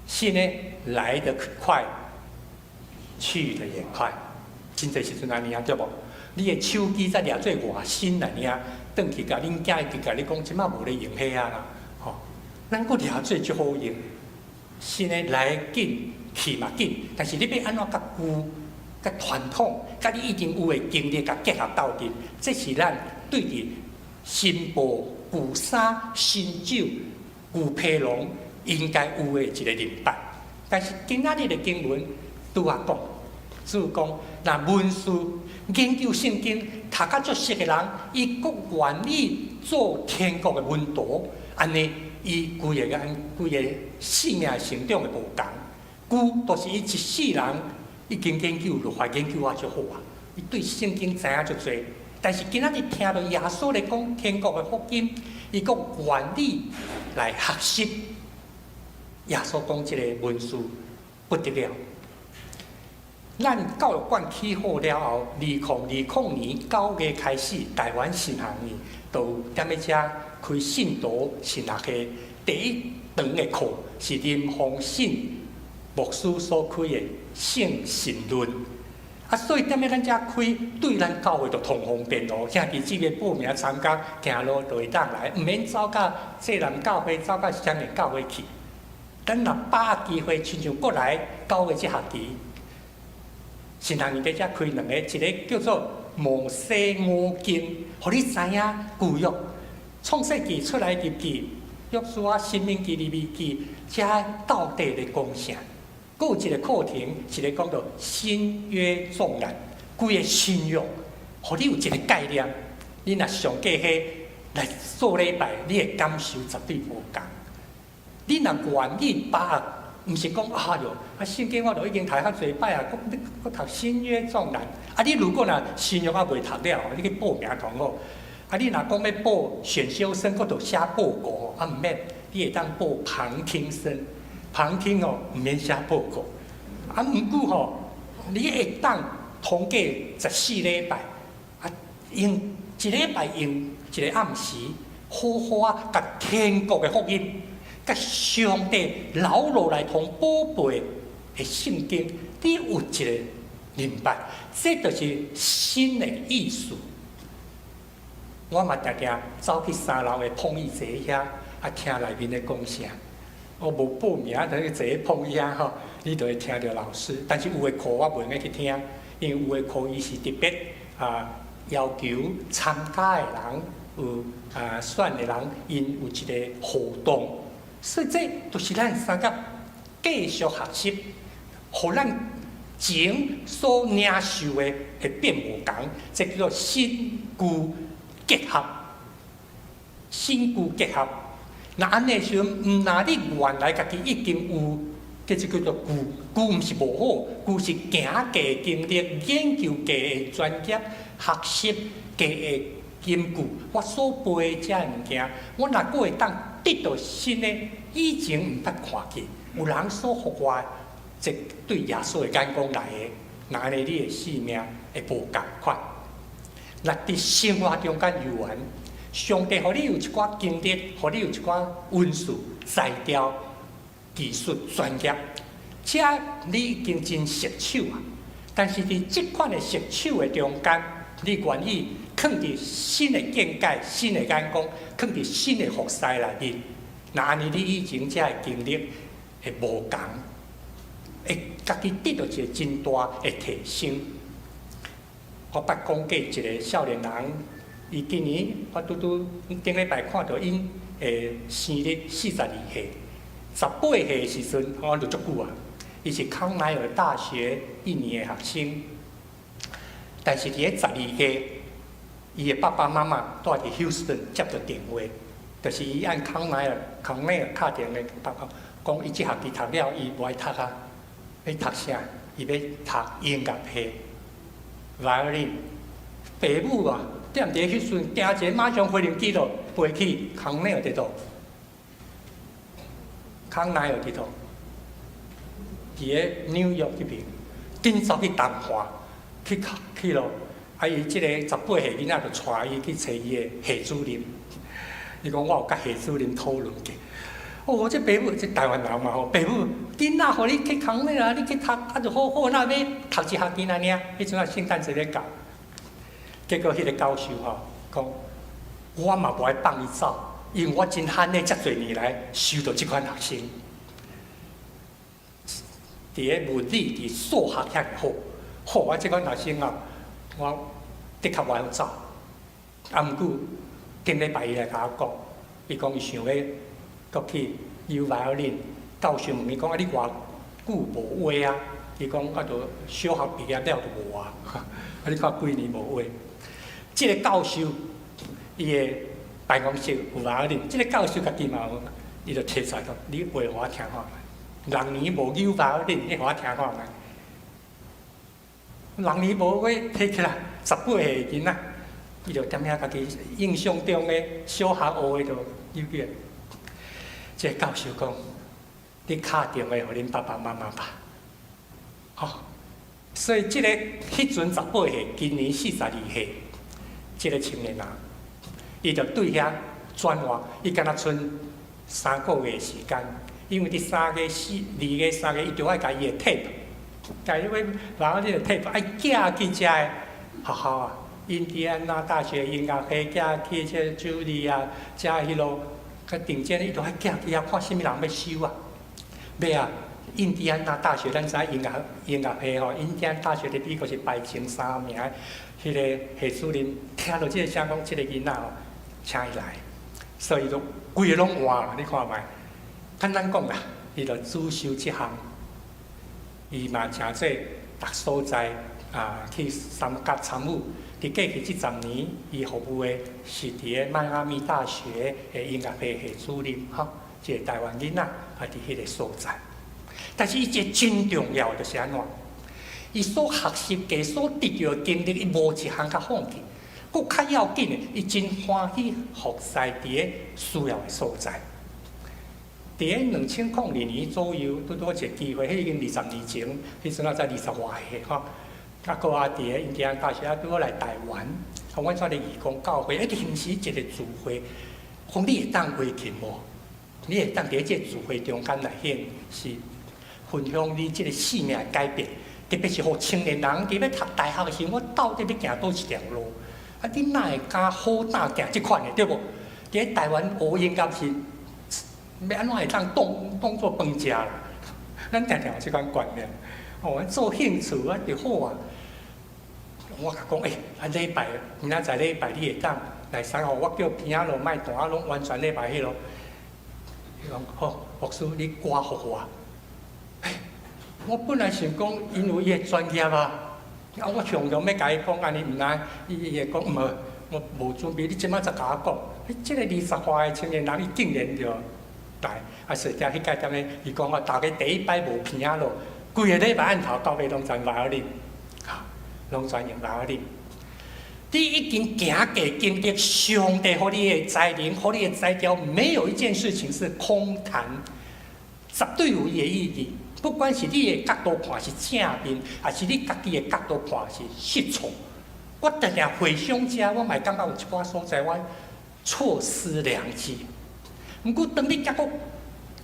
新的來得快，去得也快，真濟時陣按呢啊，對無？你的手機才掠做偌新爾爾，轉去共恁囝一直共你講，這擺無咧用彼啊啦，吼，咱閣掠做足好用。新的來緊去嘛緊，但是你欲按怎佮舊、佮傳統、佮你已經有的經歷共結合鬥陣，這是咱對佇新布舊衫、新酒、舊皮囊應該有的一個認捌。但是今仔日的經文拄仔講，主講，若文士研究聖經讀甲足熟的人，伊閣願意做天國的門徒，按呢，伊規个人規个生命成長會無仝。舊都是伊一世人已經研究落來，研究啊足好啊，伊對聖經知影足濟。但是今仔日聽著耶穌咧講天國的福音，伊閣願意來學習。耶穌講這个文士不得了。咱教育館起好了後，2020年9月開始，台灣神學院就有踮咧遮開信徒神學系第一堂的課，是林宏信牧師所開的聖神論。啊，所以踮咧咱遮開，對咱教會就通方便咯。兄弟姊妹報名參加，行路就會當來，毋免走到濟南教會，走到雙連教會去。咱若把握機會，親像過來9月這學期，神學院佇遮開兩個，一个叫做摩西五經，予你知影舊約創世記、出埃及記、約書亞、申命記、利未記，遮到底咧講啥？閣有一個課程是咧講著新約綜覽，規个新約，予你有一個概念。你若上過彼來做禮拜，你的感受絕對無仝。你若願意把握，毋是講啊喲，啊聖經我都已經讀較濟擺啊，閣閣讀新約綜覽。啊，你如果若新約猶未讀了，你去報名同好。啊，你若講欲報選修生，閣著寫報告，啊毋免，你會當報旁聽生。旁聽哦，毋免寫報告。啊，毋過吼，你會當通過14禮拜，啊，用一禮拜用一個暗時，好好啊，共天國的福音，佮上帝留落來通寶貝的聖經，你有一個明白，這就是新的意思。我嘛定定走去三樓的碰椅坐遐，啊，聽內面咧講啥。我無報名，就去坐咧碰椅遐吼，你就會聽著老師。但是有的課我袂用去聽，因為有的課伊是特別啊要求參加的人有啊選的人，𪜶有一個互動。所以這就是咱三甲繼續學習，予咱前所領受的會變無仝，這叫做新舊結合。新舊結合，若按呢時陣，毋若你原來家己已經有，這就叫做舊。舊毋是無好，舊是行過經歷、研究過的專業、學習過的根據。我所背的這个物件，我若閣會當得到新的，以前毋捌看見，有人所予我的，這對耶穌的眼光來的，若按呢你的生命會無仝款。若佇生活中間遊玩，上帝予你有一寡經歷，予你有一寡文士、才調、技術、專業，這你已經真熟手啊。但是佇這款的熟手的中間，你願意囥佇新的見解、新的眼光，囥佇新的服侍內面，若按呢你以前這个經歷會無仝，會家己得著一個真大的提升。我捌講過一個少年人，伊今年我拄拄頂禮拜看著𪜶的生日42歲，18歲的時陣，我就足久啊。伊是康奈爾大學一年的學生，但是佇咧12歲，伊的爸爸媽媽住佇休斯頓接著電話，就是伊按康奈爾康奈爾敲電話爸爸講，伊這學期讀了，伊無愛讀啊，欲讀啥？伊欲讀音樂系，violin。爸母啊，踮佇彼時陣，訂一个馬上飛行機就飛去康奈爾佇佗，康奈爾佇佗，佇咧紐約這邊，緊走去談判，去去咯。啊！伊這個18歲囡仔就帶伊去揣伊的系主任。伊講我有佮系主任討論過。哦，這爸母這台灣人嘛吼，爸母囡仔予你去康奈爾，你去讀啊就好好，哪欲讀一學期爾爾？彼陣啊聖誕節咧到，結果彼个教授吼講，我嘛無愛放伊走，因為我真罕咧遮濟年來收著這款學生。佇个物理、佇數學遐爾好。好，我這款學生啊，我的確會曉走。啊，毋過頂禮拜伊來共我講，伊講伊想欲閣去游 violin。教授問伊講啊，你偌久無畫啊？伊講啊，著小學畢業了就無啊。啊，你看幾年無畫。這个教授伊的辦公室有 violin，這个教授家己嘛有，伊就提出來講，你畫予我聽看覓。6年無扭 violin，你予我聽看覓。六年無畫，提起來18歲的囡仔，伊就踮遐家己印象中的小學學的就扭起來。這个教授講，你敲電話予恁爸爸媽媽吧。吼，所以這个彼陣18歲，今年42歲，這个青年人，伊就對遐轉換，伊敢若賰3個月時間，因為佇3月、4、2月、3月，伊就愛共伊的 tape，共伊個然後這個 tape 愛寄去遮个學校啊，印第安納大學音樂系寄去這個茱莉亞，遮彼落較頂尖，伊就愛寄去遐看啥物人欲收啊，尾啊，印第安納大學，咱知音樂音樂系吼，印第安大學佇美國是排前三名，彼个系主任聽著這个聲講，這个囡仔吼，請伊來，所以就規个攏換，你看覓？簡單講啦，伊就主修這項，伊嘛誠濟逐所在啊去參加參與。佇過去這10年，伊服務的是佇个邁阿密大學的音樂系系主任，吼，一个台灣囡仔啊，佇彼个所在。但是伊一个真重要就是按怎？伊所學習過、所得著的經歷，伊無一項較放棄。閣較要緊的，伊真歡喜服侍佇个需要的所在。佇个2002年左右，拄拄一个機會，彼已經20年前，彼陣我才二十外歲吼。啊，閣啊，佇个印第安大學啊，拄好來台灣，啊，阮做咧義工教會，一臨時一個聚會，講你會當畫琴無？你會當佇這個聚會中間來顯示分享你這個生命的改變，特別是予青年人佇欲讀大學的時陣，我到底欲行佗一條路？啊，你哪會敢好膽行這款的，對無？佇咧台灣學音樂是欲按怎會當當當做飯食啦？咱定定有這款觀念，哦，做興趣啊就好啊。我共講，欸，啊禮拜明仔載禮拜你會當來參與，我叫 piano 莫彈啊，攏完全禮拜彼落。伊講好，牧師你歌予我。我本來想講，因為伊的專業啊，啊我常常欲共伊講按呢，毋知伊會講毋好，我無準備，你這擺才共我講。你這个20外的青年人，伊竟然就來，啊，所以聽彼屆踮咧，伊講我逐家第一擺無 piano，規个禮拜按頭到尾攏全 violin，攏全用 violin。你已經行過經歷上帝予你的才能，予你的才調，沒有一件事情是空談，絕對有伊的意義。不管是你的角度看是正面，還是你家己的角度看是失錯。我定定回想這，我嘛會感覺有一寡所在我錯失良機。毋過當你結果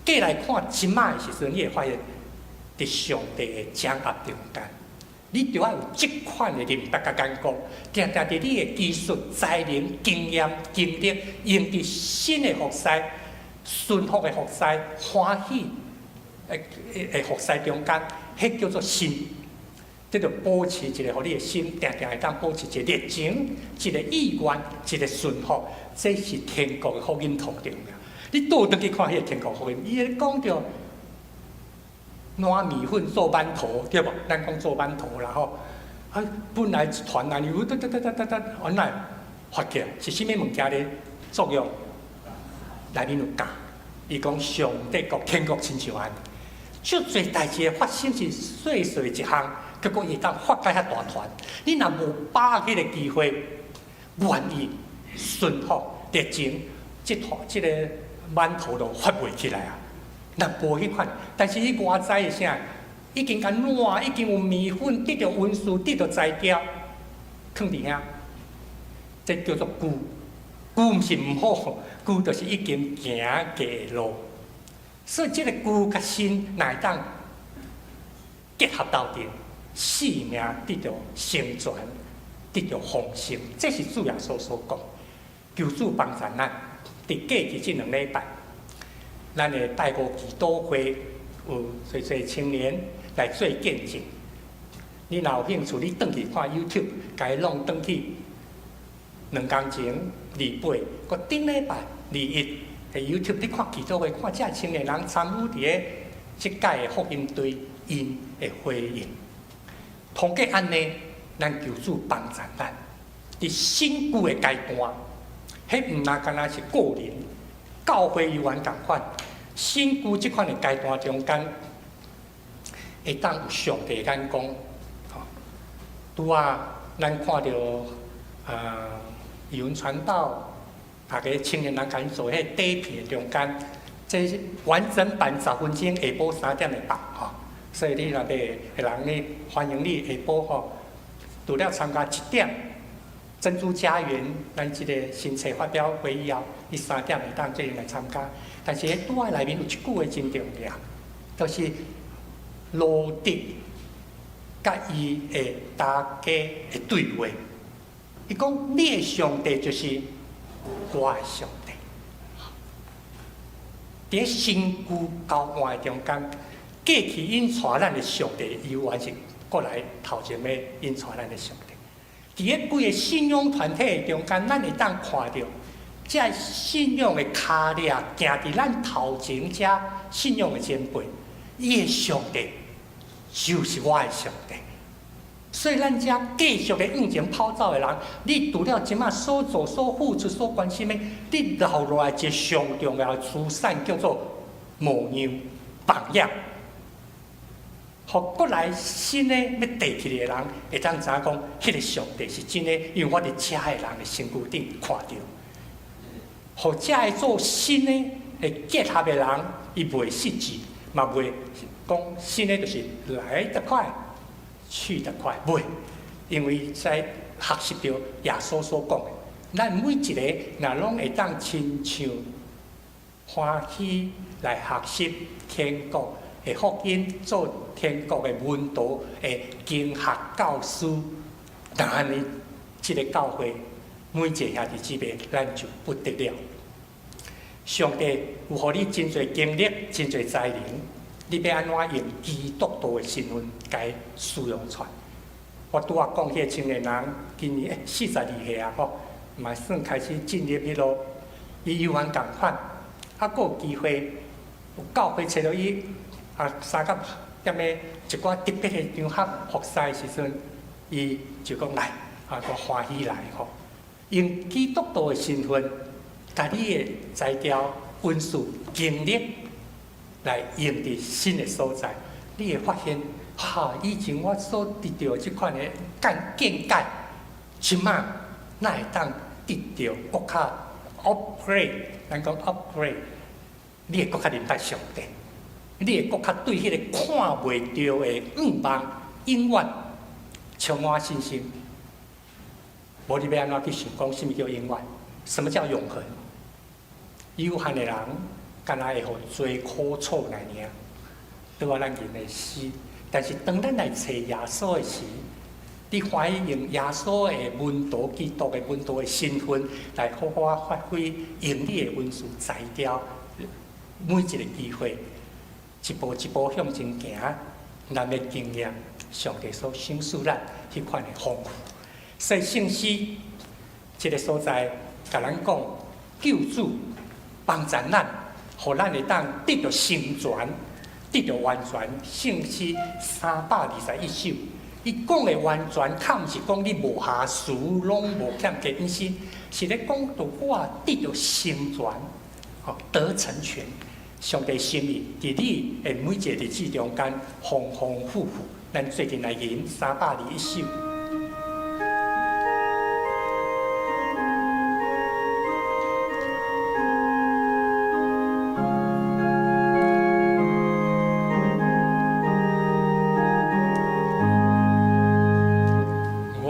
過來看這擺的時陣，你會發現，佇上帝的掌握中間，你著愛有這款的認識佮眼光，定定佇你的技術、才能、經驗、經歷，用佇新的服侍、順服的服侍、歡喜的服侍中間，彼叫做心。這就保持一个，予你的心定定會當保持一个熱情、一个意願、一个順服，這是天國的福音塗重要。你倒轉去看彼个天國福音，伊咧講著攏麵粉做饅頭，對無？咱講做饅頭啦吼。啊，本來一團按呢，噠噠噠噠噠噠，原來發起來是啥物物件咧作用？內面有教，伊講上帝國天國親像按呢，足濟代誌的發生是細細一項，結果伊會當發甲遐大團。你若無把握彼個機會，願意順服熱情，這團這个饅頭就發袂起來啊！若無彼款，但是你外在的啥？已經共攏，已經有麵粉，得著溫度，得著材料，囥佇遐，這叫做舊。舊毋是毋好，舊就是已經行過路。所以這个舊佮新若會當結合鬥陣，生命得著成全，得著豐盛。這是主耶穌所講。求主幫助咱，佇過去這2禮拜，咱的拜五祈禱會有濟濟青年，來做見證。你若有興趣，你轉去看 YouTube，共伊弄轉去2工前28，閣頂禮拜21的 YouTube，你看祈禱會，看這青年人參與佇咧這屆的福音隊𪜶的回應。通過按呢，咱求主幫助咱，佇新舊的階段，彼毋若干焦是個人，教會猶原仝款，新舊這款的階段中間，會當有上帝的眼光。吼，拄仔咱看著啊，語文傳道，逐个青年人共𪜶做彼個短片的中間，這是完整版10分鐘，下晡3點會放吼。所以你若欲的人呢，歡迎你下晡吼，除了參加1點珍珠家園咱這个新冊發表會以後，你3點會當做陣來參加。但是佇拄仔內面有一句話真重要，就是羅得佮伊的大家的對話。伊講你的上帝就是我的上帝。佇新舊交換的中間，過去𪜶帶咱的上帝，猶原是閣來頭前的𪜶帶咱的上帝。佇咧規个信仰團體的中間，咱會當看著，這信仰的跤跡行佇咱頭前，這信仰的前輩，伊的上帝就是我的上帝。所以咱遮繼續咧往前跑走的人，你除了這馬所做、所付出、所關心的，你留落來一个上重要的資產，叫做模樣榜樣。予閣來新的欲提起來的人，會當知影講，彼个上帝是真的，因為我佇遮的人的身軀頂看著。予遮个做新的會結合的人，伊袂失志，嘛袂講新的就是來得快，去得快，袂，因為在學習著耶穌所講的，咱每一个若攏會當親像歡喜來學習天國的福音，做天國的門徒的經學教師，若按呢，這个教會每一個兄弟姊妹，咱就不得了。上帝有予你真濟經歷，真濟才能，你欲按怎用基督徒的身份共使用出來？我拄仔講彼个青年人，今年42歲啊，吼，嘛算開始進入彼落，伊猶原仝款，啊，閣有機會，有教會揣著伊，啊，三甲踮咧一寡特別的場合服侍的時陣，伊就講來，啊，閣歡喜來吼，用基督徒的身份，共你的才調、恩賜、經歷來用佇新的所在，你會發現，哈，以前我所得著的這款的見解，這馬哪會當得著閣較 upgrade，咱講 upgrade，你會閣較認捌上帝，你會閣較對彼个看袂著的願望，永遠充滿信心。無你欲按怎去想講，啥物叫永遠？什麼叫永恆？有限的人，敢若會予罪苦楚來爾，對我咱人會死。但是當咱來揣耶穌的時，你歡喜用耶穌的門徒、基督的門徒的身份來好好發揮，用你的恩賜才調，每一個機會，一步一步向前行，咱欲經驗上帝所賞賜咱彼款的豐富。所以聖詩這个所在，共咱講救主幫助咱，予咱會當得著成全，得著完全。聖詩321首，伊講的完全，較毋是講你無瑕疵，攏無欠缺，毋是，是咧講著我得著成全，吼，得成全。上帝心意佇你的每一个日子中間，豐豐富富。咱做陣來吟321首。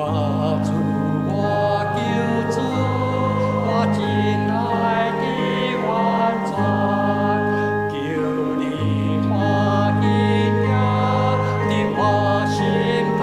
我主，我救主，我真愛的完全，求你歡喜聽，佇我心肝。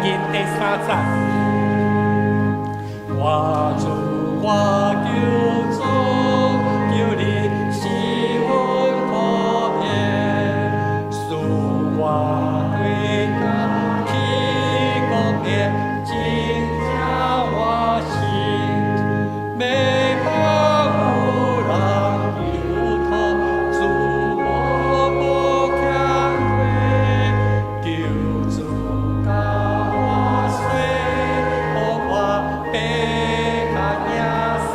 来吟第三节。我主我救主，求你赐阮普遍，使我对天起光明，真正我心，欲望有人求托，主我无欠亏，求主共我洗，予我白較贏洗，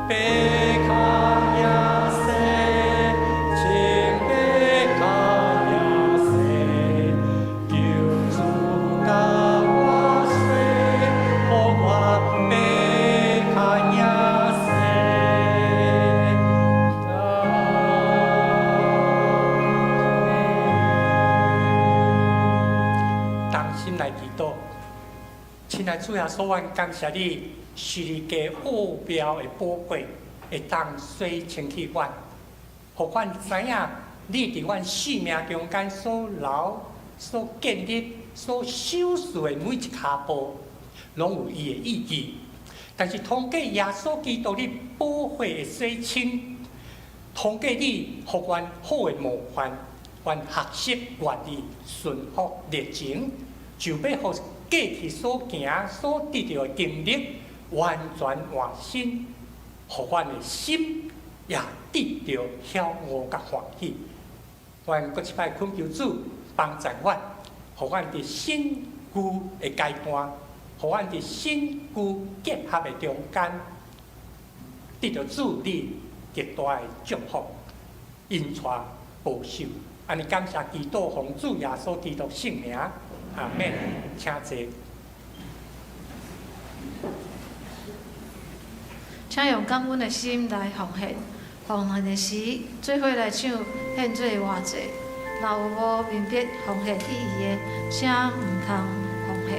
白較贏洗，穿白較贏洗，求主共我洗，予我白較贏洗。阿們。同心來祈禱，親愛主耶穌，阮感謝你，十字架奧妙的寶血，會當洗清去阮，予阮知影你佇阮生命中間所留、所建立、所守事的每一跤步，攏有伊的意義。但是通過耶穌基督你寶血的洗清，通過你予阮好的模範，阮學習願意順服熱情，就欲予過去所行所得著的經歷完全換新，予阮的心也得著曉悟佮歡喜。阮閣一擺懇求主幫助阮，予阮佇新舊的階段，予阮佇新舊結合的中間，得著主你極大的祝福，引帶保守。按呢感謝祈禱，奉主耶穌基督聖名，阿們。請坐。請用感恩的心來奉獻，奉獻的時，做伙來唱獻做活祭。若有無明白奉獻意義的，請毋通奉獻。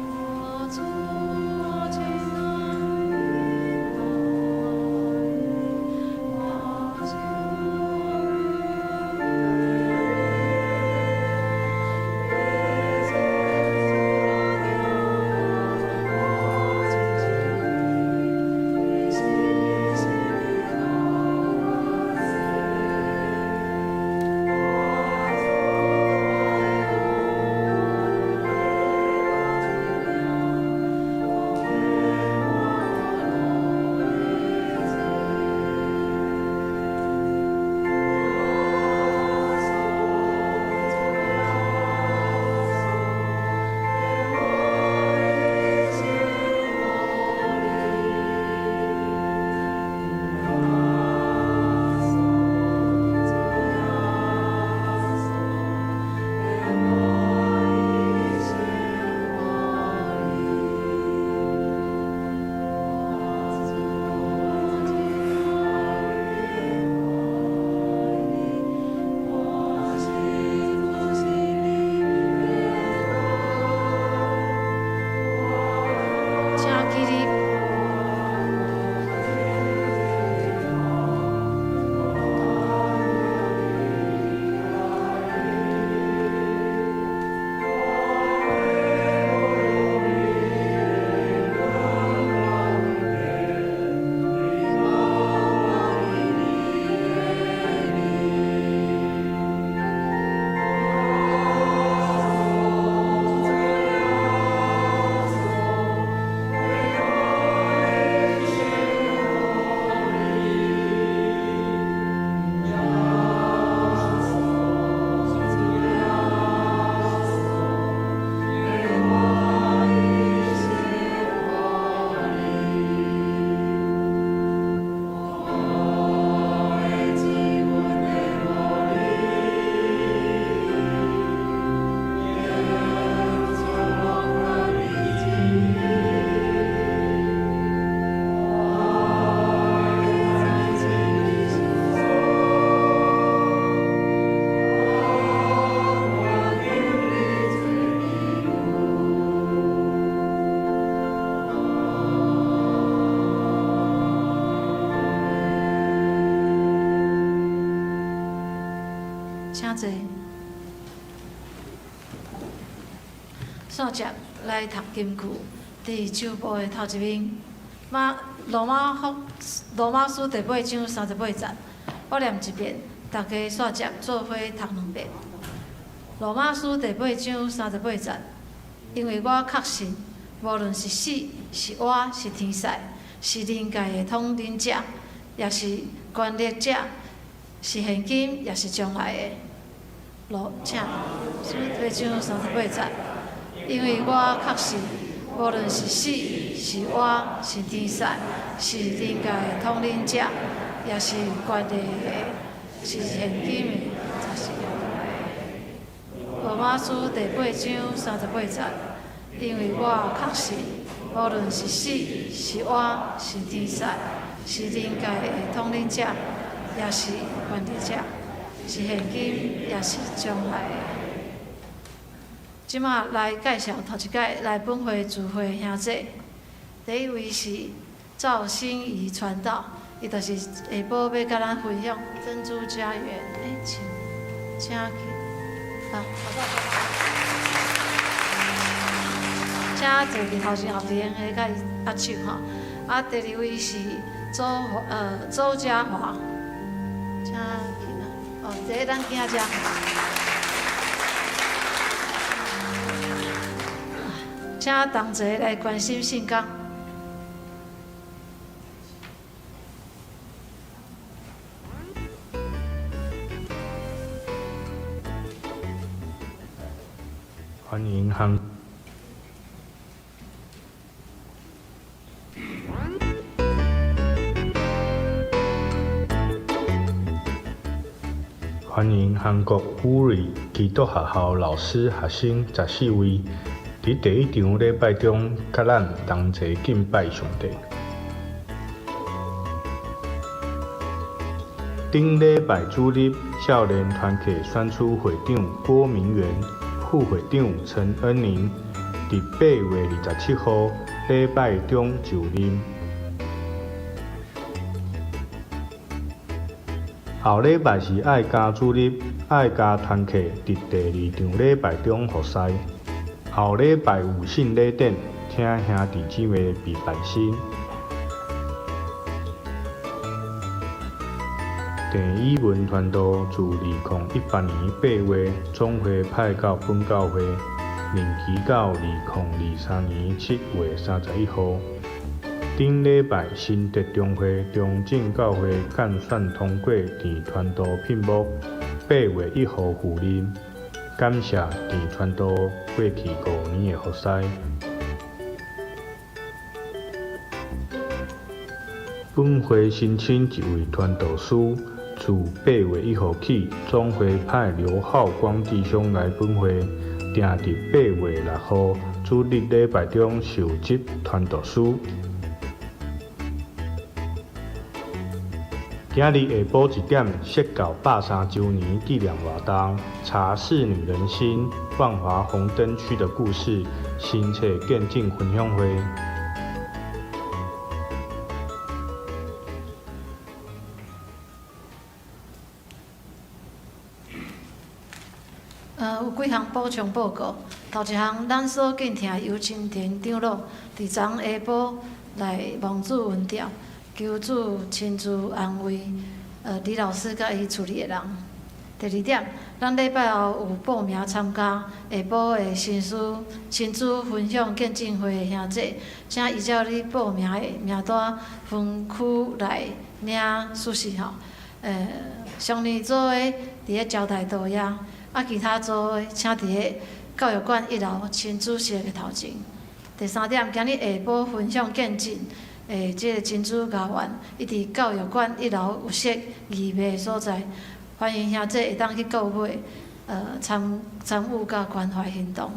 我主，我親愛的，我主。請坐。煞接來讀金句，佇周報的頭一面，馬羅馬福羅馬書第八章三十八節，我念一遍，逐家煞接做伙讀兩遍。羅馬書第八章三十八節，因為我確信，無論是死是活是天使，是靈界的統領者，抑是權力者，是現今抑是將來的。羅，請，書八章三十八節，因為我確信，無論是死是活是天使，是靈界的統領者，抑是權力的，是現今的，抑是將來的。羅馬書第八章三十八節，因為我確信，無論是死是活是天使，是靈界的統領者，抑是權力者，是現今，抑是將來的。這馬來介紹頭一擺來本會聚會兄姐。第一位是趙心怡傳道，伊就是下晡欲佮咱分享珍珠家園。欸，請，請去，啊，請坐佇頭前後邊彼共伊握手吼。啊，第二位是周家華，請去啦。哦，坐佇咱囝遮。請同齊來關心聖工。歡迎韓。歡迎韓國烏瑞基督學校老師學生14位，佇第一場禮拜中，佮咱同齊敬拜上帝。頂禮拜主日，少年團契選出會長郭明元、副會長陳恩寧，佇8月27號禮拜中就任。後禮拜是愛家主日，愛家團契佇第二場禮拜中服侍。後禮拜有聖禮典，請兄弟姊妹備辦新。鄭以文傳道自2018年8月總會派到本教會，任期到2023年7月31號。頂禮拜新竹中會中正教會幹選通過鄭傳道聘牧，8月1號赴任。感謝鄭傳道過去5年的服侍。本會申請一位傳道師，自8月1號起，總會派劉浩光弟兄來本會，訂佇8月6號主日禮拜中受職傳道師。今日下晡1點，釋教130週年紀念活動，茶室女人心，萬華紅燈區的故事，新冊見證分享會。有幾項補充報告。頭一項，咱所敬聽的尤清田長老，佇昨下晡來望主恩召，求主親自安慰李老師佮伊厝裡的人。第二點，咱禮拜後有報名參加下晡的新書親子分享見證會的兄姐，請依照你報名的名單分區來領書籍吼。少年組的佇咧招待桌遐，啊，其他組的請佇咧教育館一樓親子室的頭前。第三點，今日下晡分享見證的這个珍珠家園，伊佇教育館一樓有設義賣的所在，歡迎兄姐會當去購買，參與佮關懷行動。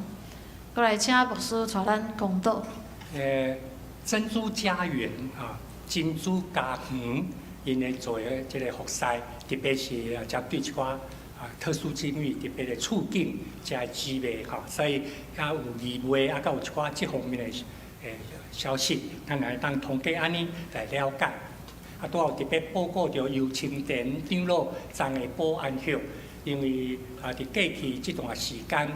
閣來請牧師帶咱講道。珍珠家園啊，珍珠家園，𪜶咧做的這个服侍，特別是針對一寡啊特殊境遇，特別的處境，遮的姊妹吼，所以遐有義賣，啊，閣有一寡這方面的消息，咱會當通過按呢來了解。啊，拄好特別報告著游清田長老昨下晡安息，因為啊，佇過去這段時間，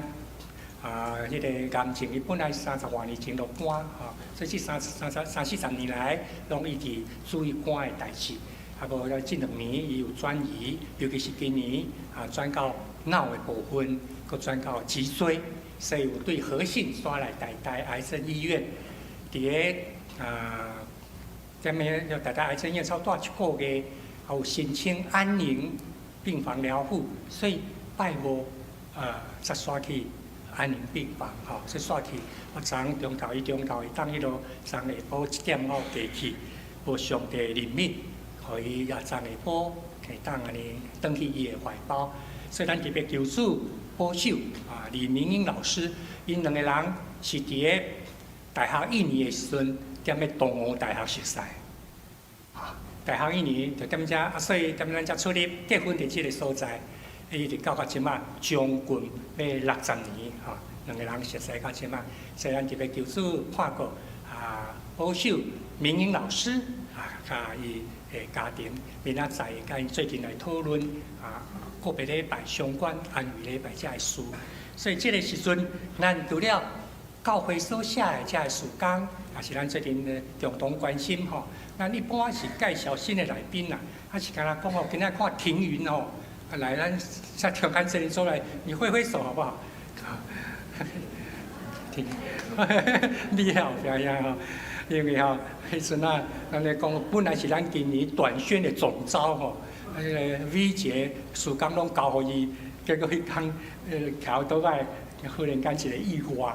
啊，彼個癌症伊本來30外年前就肝吼，所以這三三十三四十年來，攏一直注意肝的代誌。啊，無這2年伊有轉移，尤其是今年啊，轉到腦的部分，閣轉到脊椎，所以有對和信徙來台大癌症醫院，佇个啊，踮咧台大癌症醫院差不多一個月，有申請安寧病房療護，所以拜五啊，才徙去安寧病房吼，所以徙去。我昨昏中晝，伊中晝會當彼落，昨下晡1點我過去，無上帝憐憫，予伊也昨下晡會當按呢轉去伊的懷抱。所以咱特別求主保守啊，李明英老師，𪜶兩個人是佇个大學一年的時陣，踮咧東吳大學熟識。大學一年就踮遮，啊，所以踮咱遮出入結婚佇這個所在，伊直到這馬將近欲60年吼，兩個人熟識到這馬，所以咱特別求主看顧啊，保守明英老師啊，佮伊的家庭，明仔載會佮𪜶做陣來討論啊，個別禮拜相關安慰禮拜遮的事，所以這個時陣，咱除了教會所寫的遮个事工，也是咱做陣的共同關心吼。咱一般是介紹新的來賓啦，啊是敢若講吼，今仔看庭雲吼，啊來咱在中間這裡出來，你揮揮手好不好？停，你好，表演吼，因為吼，彼陣啊，咱咧講本來是咱今年短宣的總召吼，彼个 V 姐事工攏交予伊，結果彼工徛倒擺，忽然間一個意外，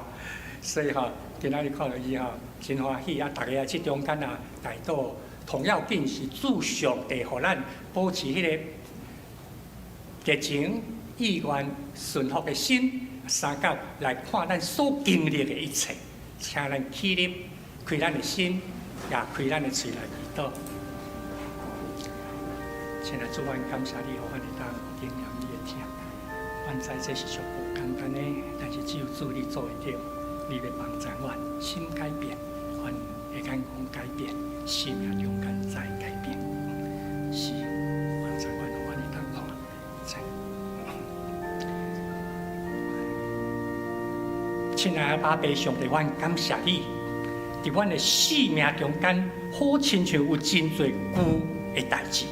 所以吼，今仔日看著伊吼，真歡喜啊！逐家啊，這中間啊，代禱同要緊是主上帝，予咱保持彼個熱情、意願、順服的心，相佮來看咱所經歷的一切，請咱起立，開咱的心，也開咱的喙來祈禱。親愛主，阮感謝你，予阮會當經驗你的疼。阮知這是上無簡單的，但是只有主你做會著，你欲幫助阮心改變，阮的眼光改變，生命中間再改變。是幫助阮，予阮會當看見。親愛的阿爸上帝，阮感謝你，佇阮的生命中間，好親像有真濟舊的代誌。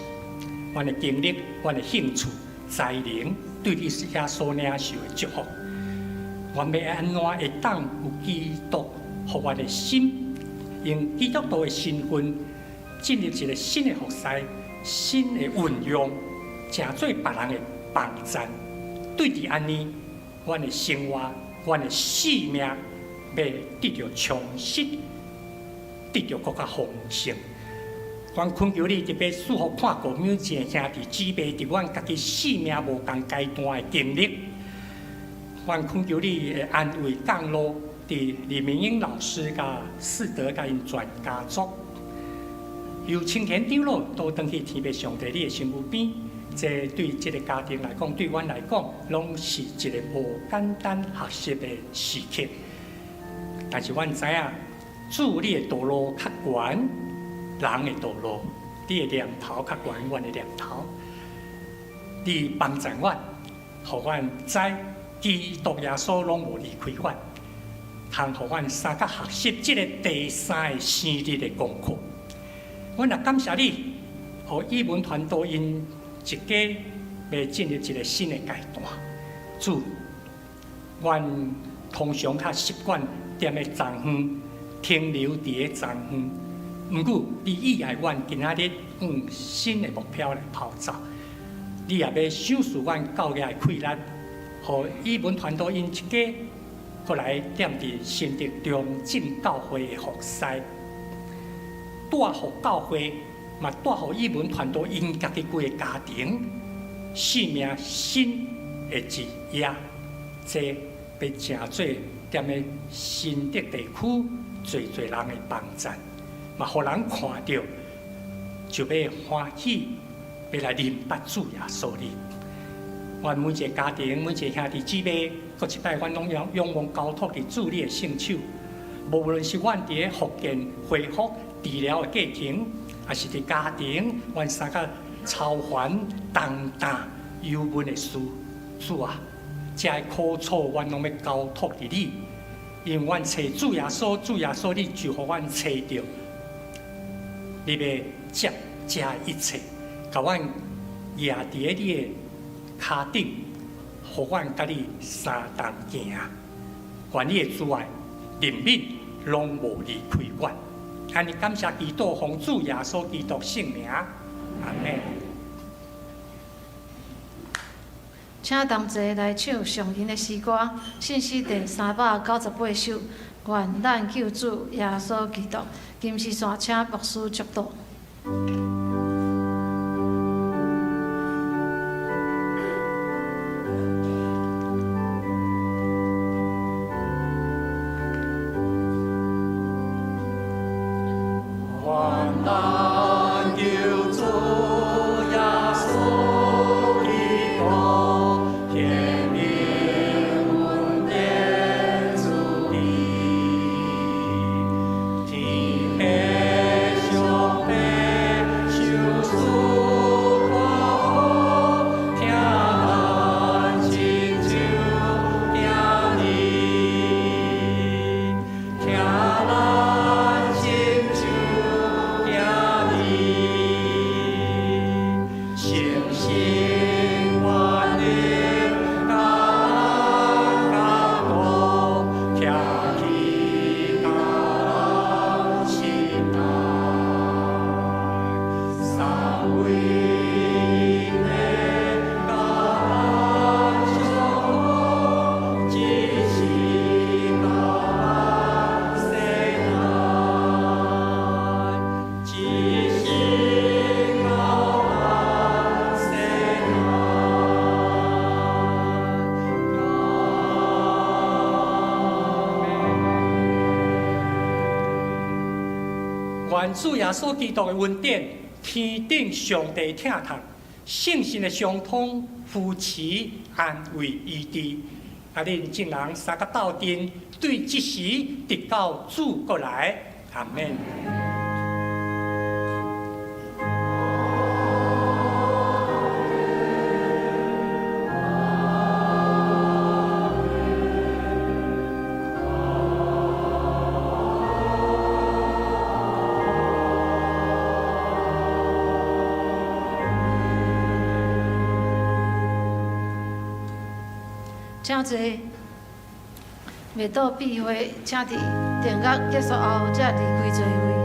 阮的經歷，阮的興趣、才能，對你遐所領受的祝福，阮欲按怎會當有基督，予阮的心，用基督徒的身份，進入一個新的服侍、新的運用，成做別人的幫贊。對佇按呢，阮的生活、阮的生命，欲得著充實，得著閣較豐盛。阮懇求你特別賜福看顧每一個兄弟姊妹，佇阮家己生命無仝階段的經歷。阮懇求你的安慰降落佇李明英老師佮世德佮𪜶全家族，由青田長老倒轉去天父上帝你的身軀邊，這對這個家庭來講，對阮來講，攏是一個無簡單學習的時刻。但是阮知影，主你的道路較懸。人的道路，你的念頭較懸阮的念頭，你幫助阮，予阮知基督耶穌攏無離開阮，通予阮相佮學習這個第三个生日的功課。阮也感謝你，予語文團隊𪜶一家欲進入一個新的階段。主，阮通常較習慣踮咧莊園，停留佇咧莊園。毋過，你意愛阮今仔日往新的目標來跑走，你也欲賞賜阮教業的氣力，予語文團隊𪜶一家，閣來踮佇新竹中正教會的服侍，帶予教會，嘛帶予語文團隊𪜶家己規個家庭，生命新的一頁，這欲成做踮咧新竹地區濟濟人的幫贊。嘛，予人看著就欲歡喜，欲來認捌主耶穌你。阮每一个家庭，每一个兄弟姊妹，閣一擺，阮攏仰仰望交託佇主你的聖手。無論是阮佇咧復健、恢復、治療的過程，抑是佇家庭，阮相佮操煩、重擔、憂悶的事，主啊，這个苦楚，阮攏欲交託佇你，因為阮揣主耶穌，主耶穌你就予阮揣著，你欲接這一切，共阮攑佇咧你的跤頂，予阮佮你相同行。願你的慈愛、憐憫，攏無離開阮。按呢感謝基督，奉主耶穌基督聖名，阿們。請同齊來唱上銀的詩歌，信詩第398首，願咱救主耶穌基督。金絲線，請牧師祝禱。願咱救主耶穌基督，天命恩典主義，天父上帝受賜大福，聽咱親像行義，聽咱親像行義，誠心願意甲咱交托，徛起甲人心內，三位一體甲咱相好，一世到萬世代，一世到萬世代。願主耶穌基督的恩典，天頂上帝疼痛，聖神的相通、扶持、安慰、醫治，啊！恁眾人三個鬥陣，對這時直到主閣來，阿們。請坐。袂到閉會，請佇定額結束後才離開座位。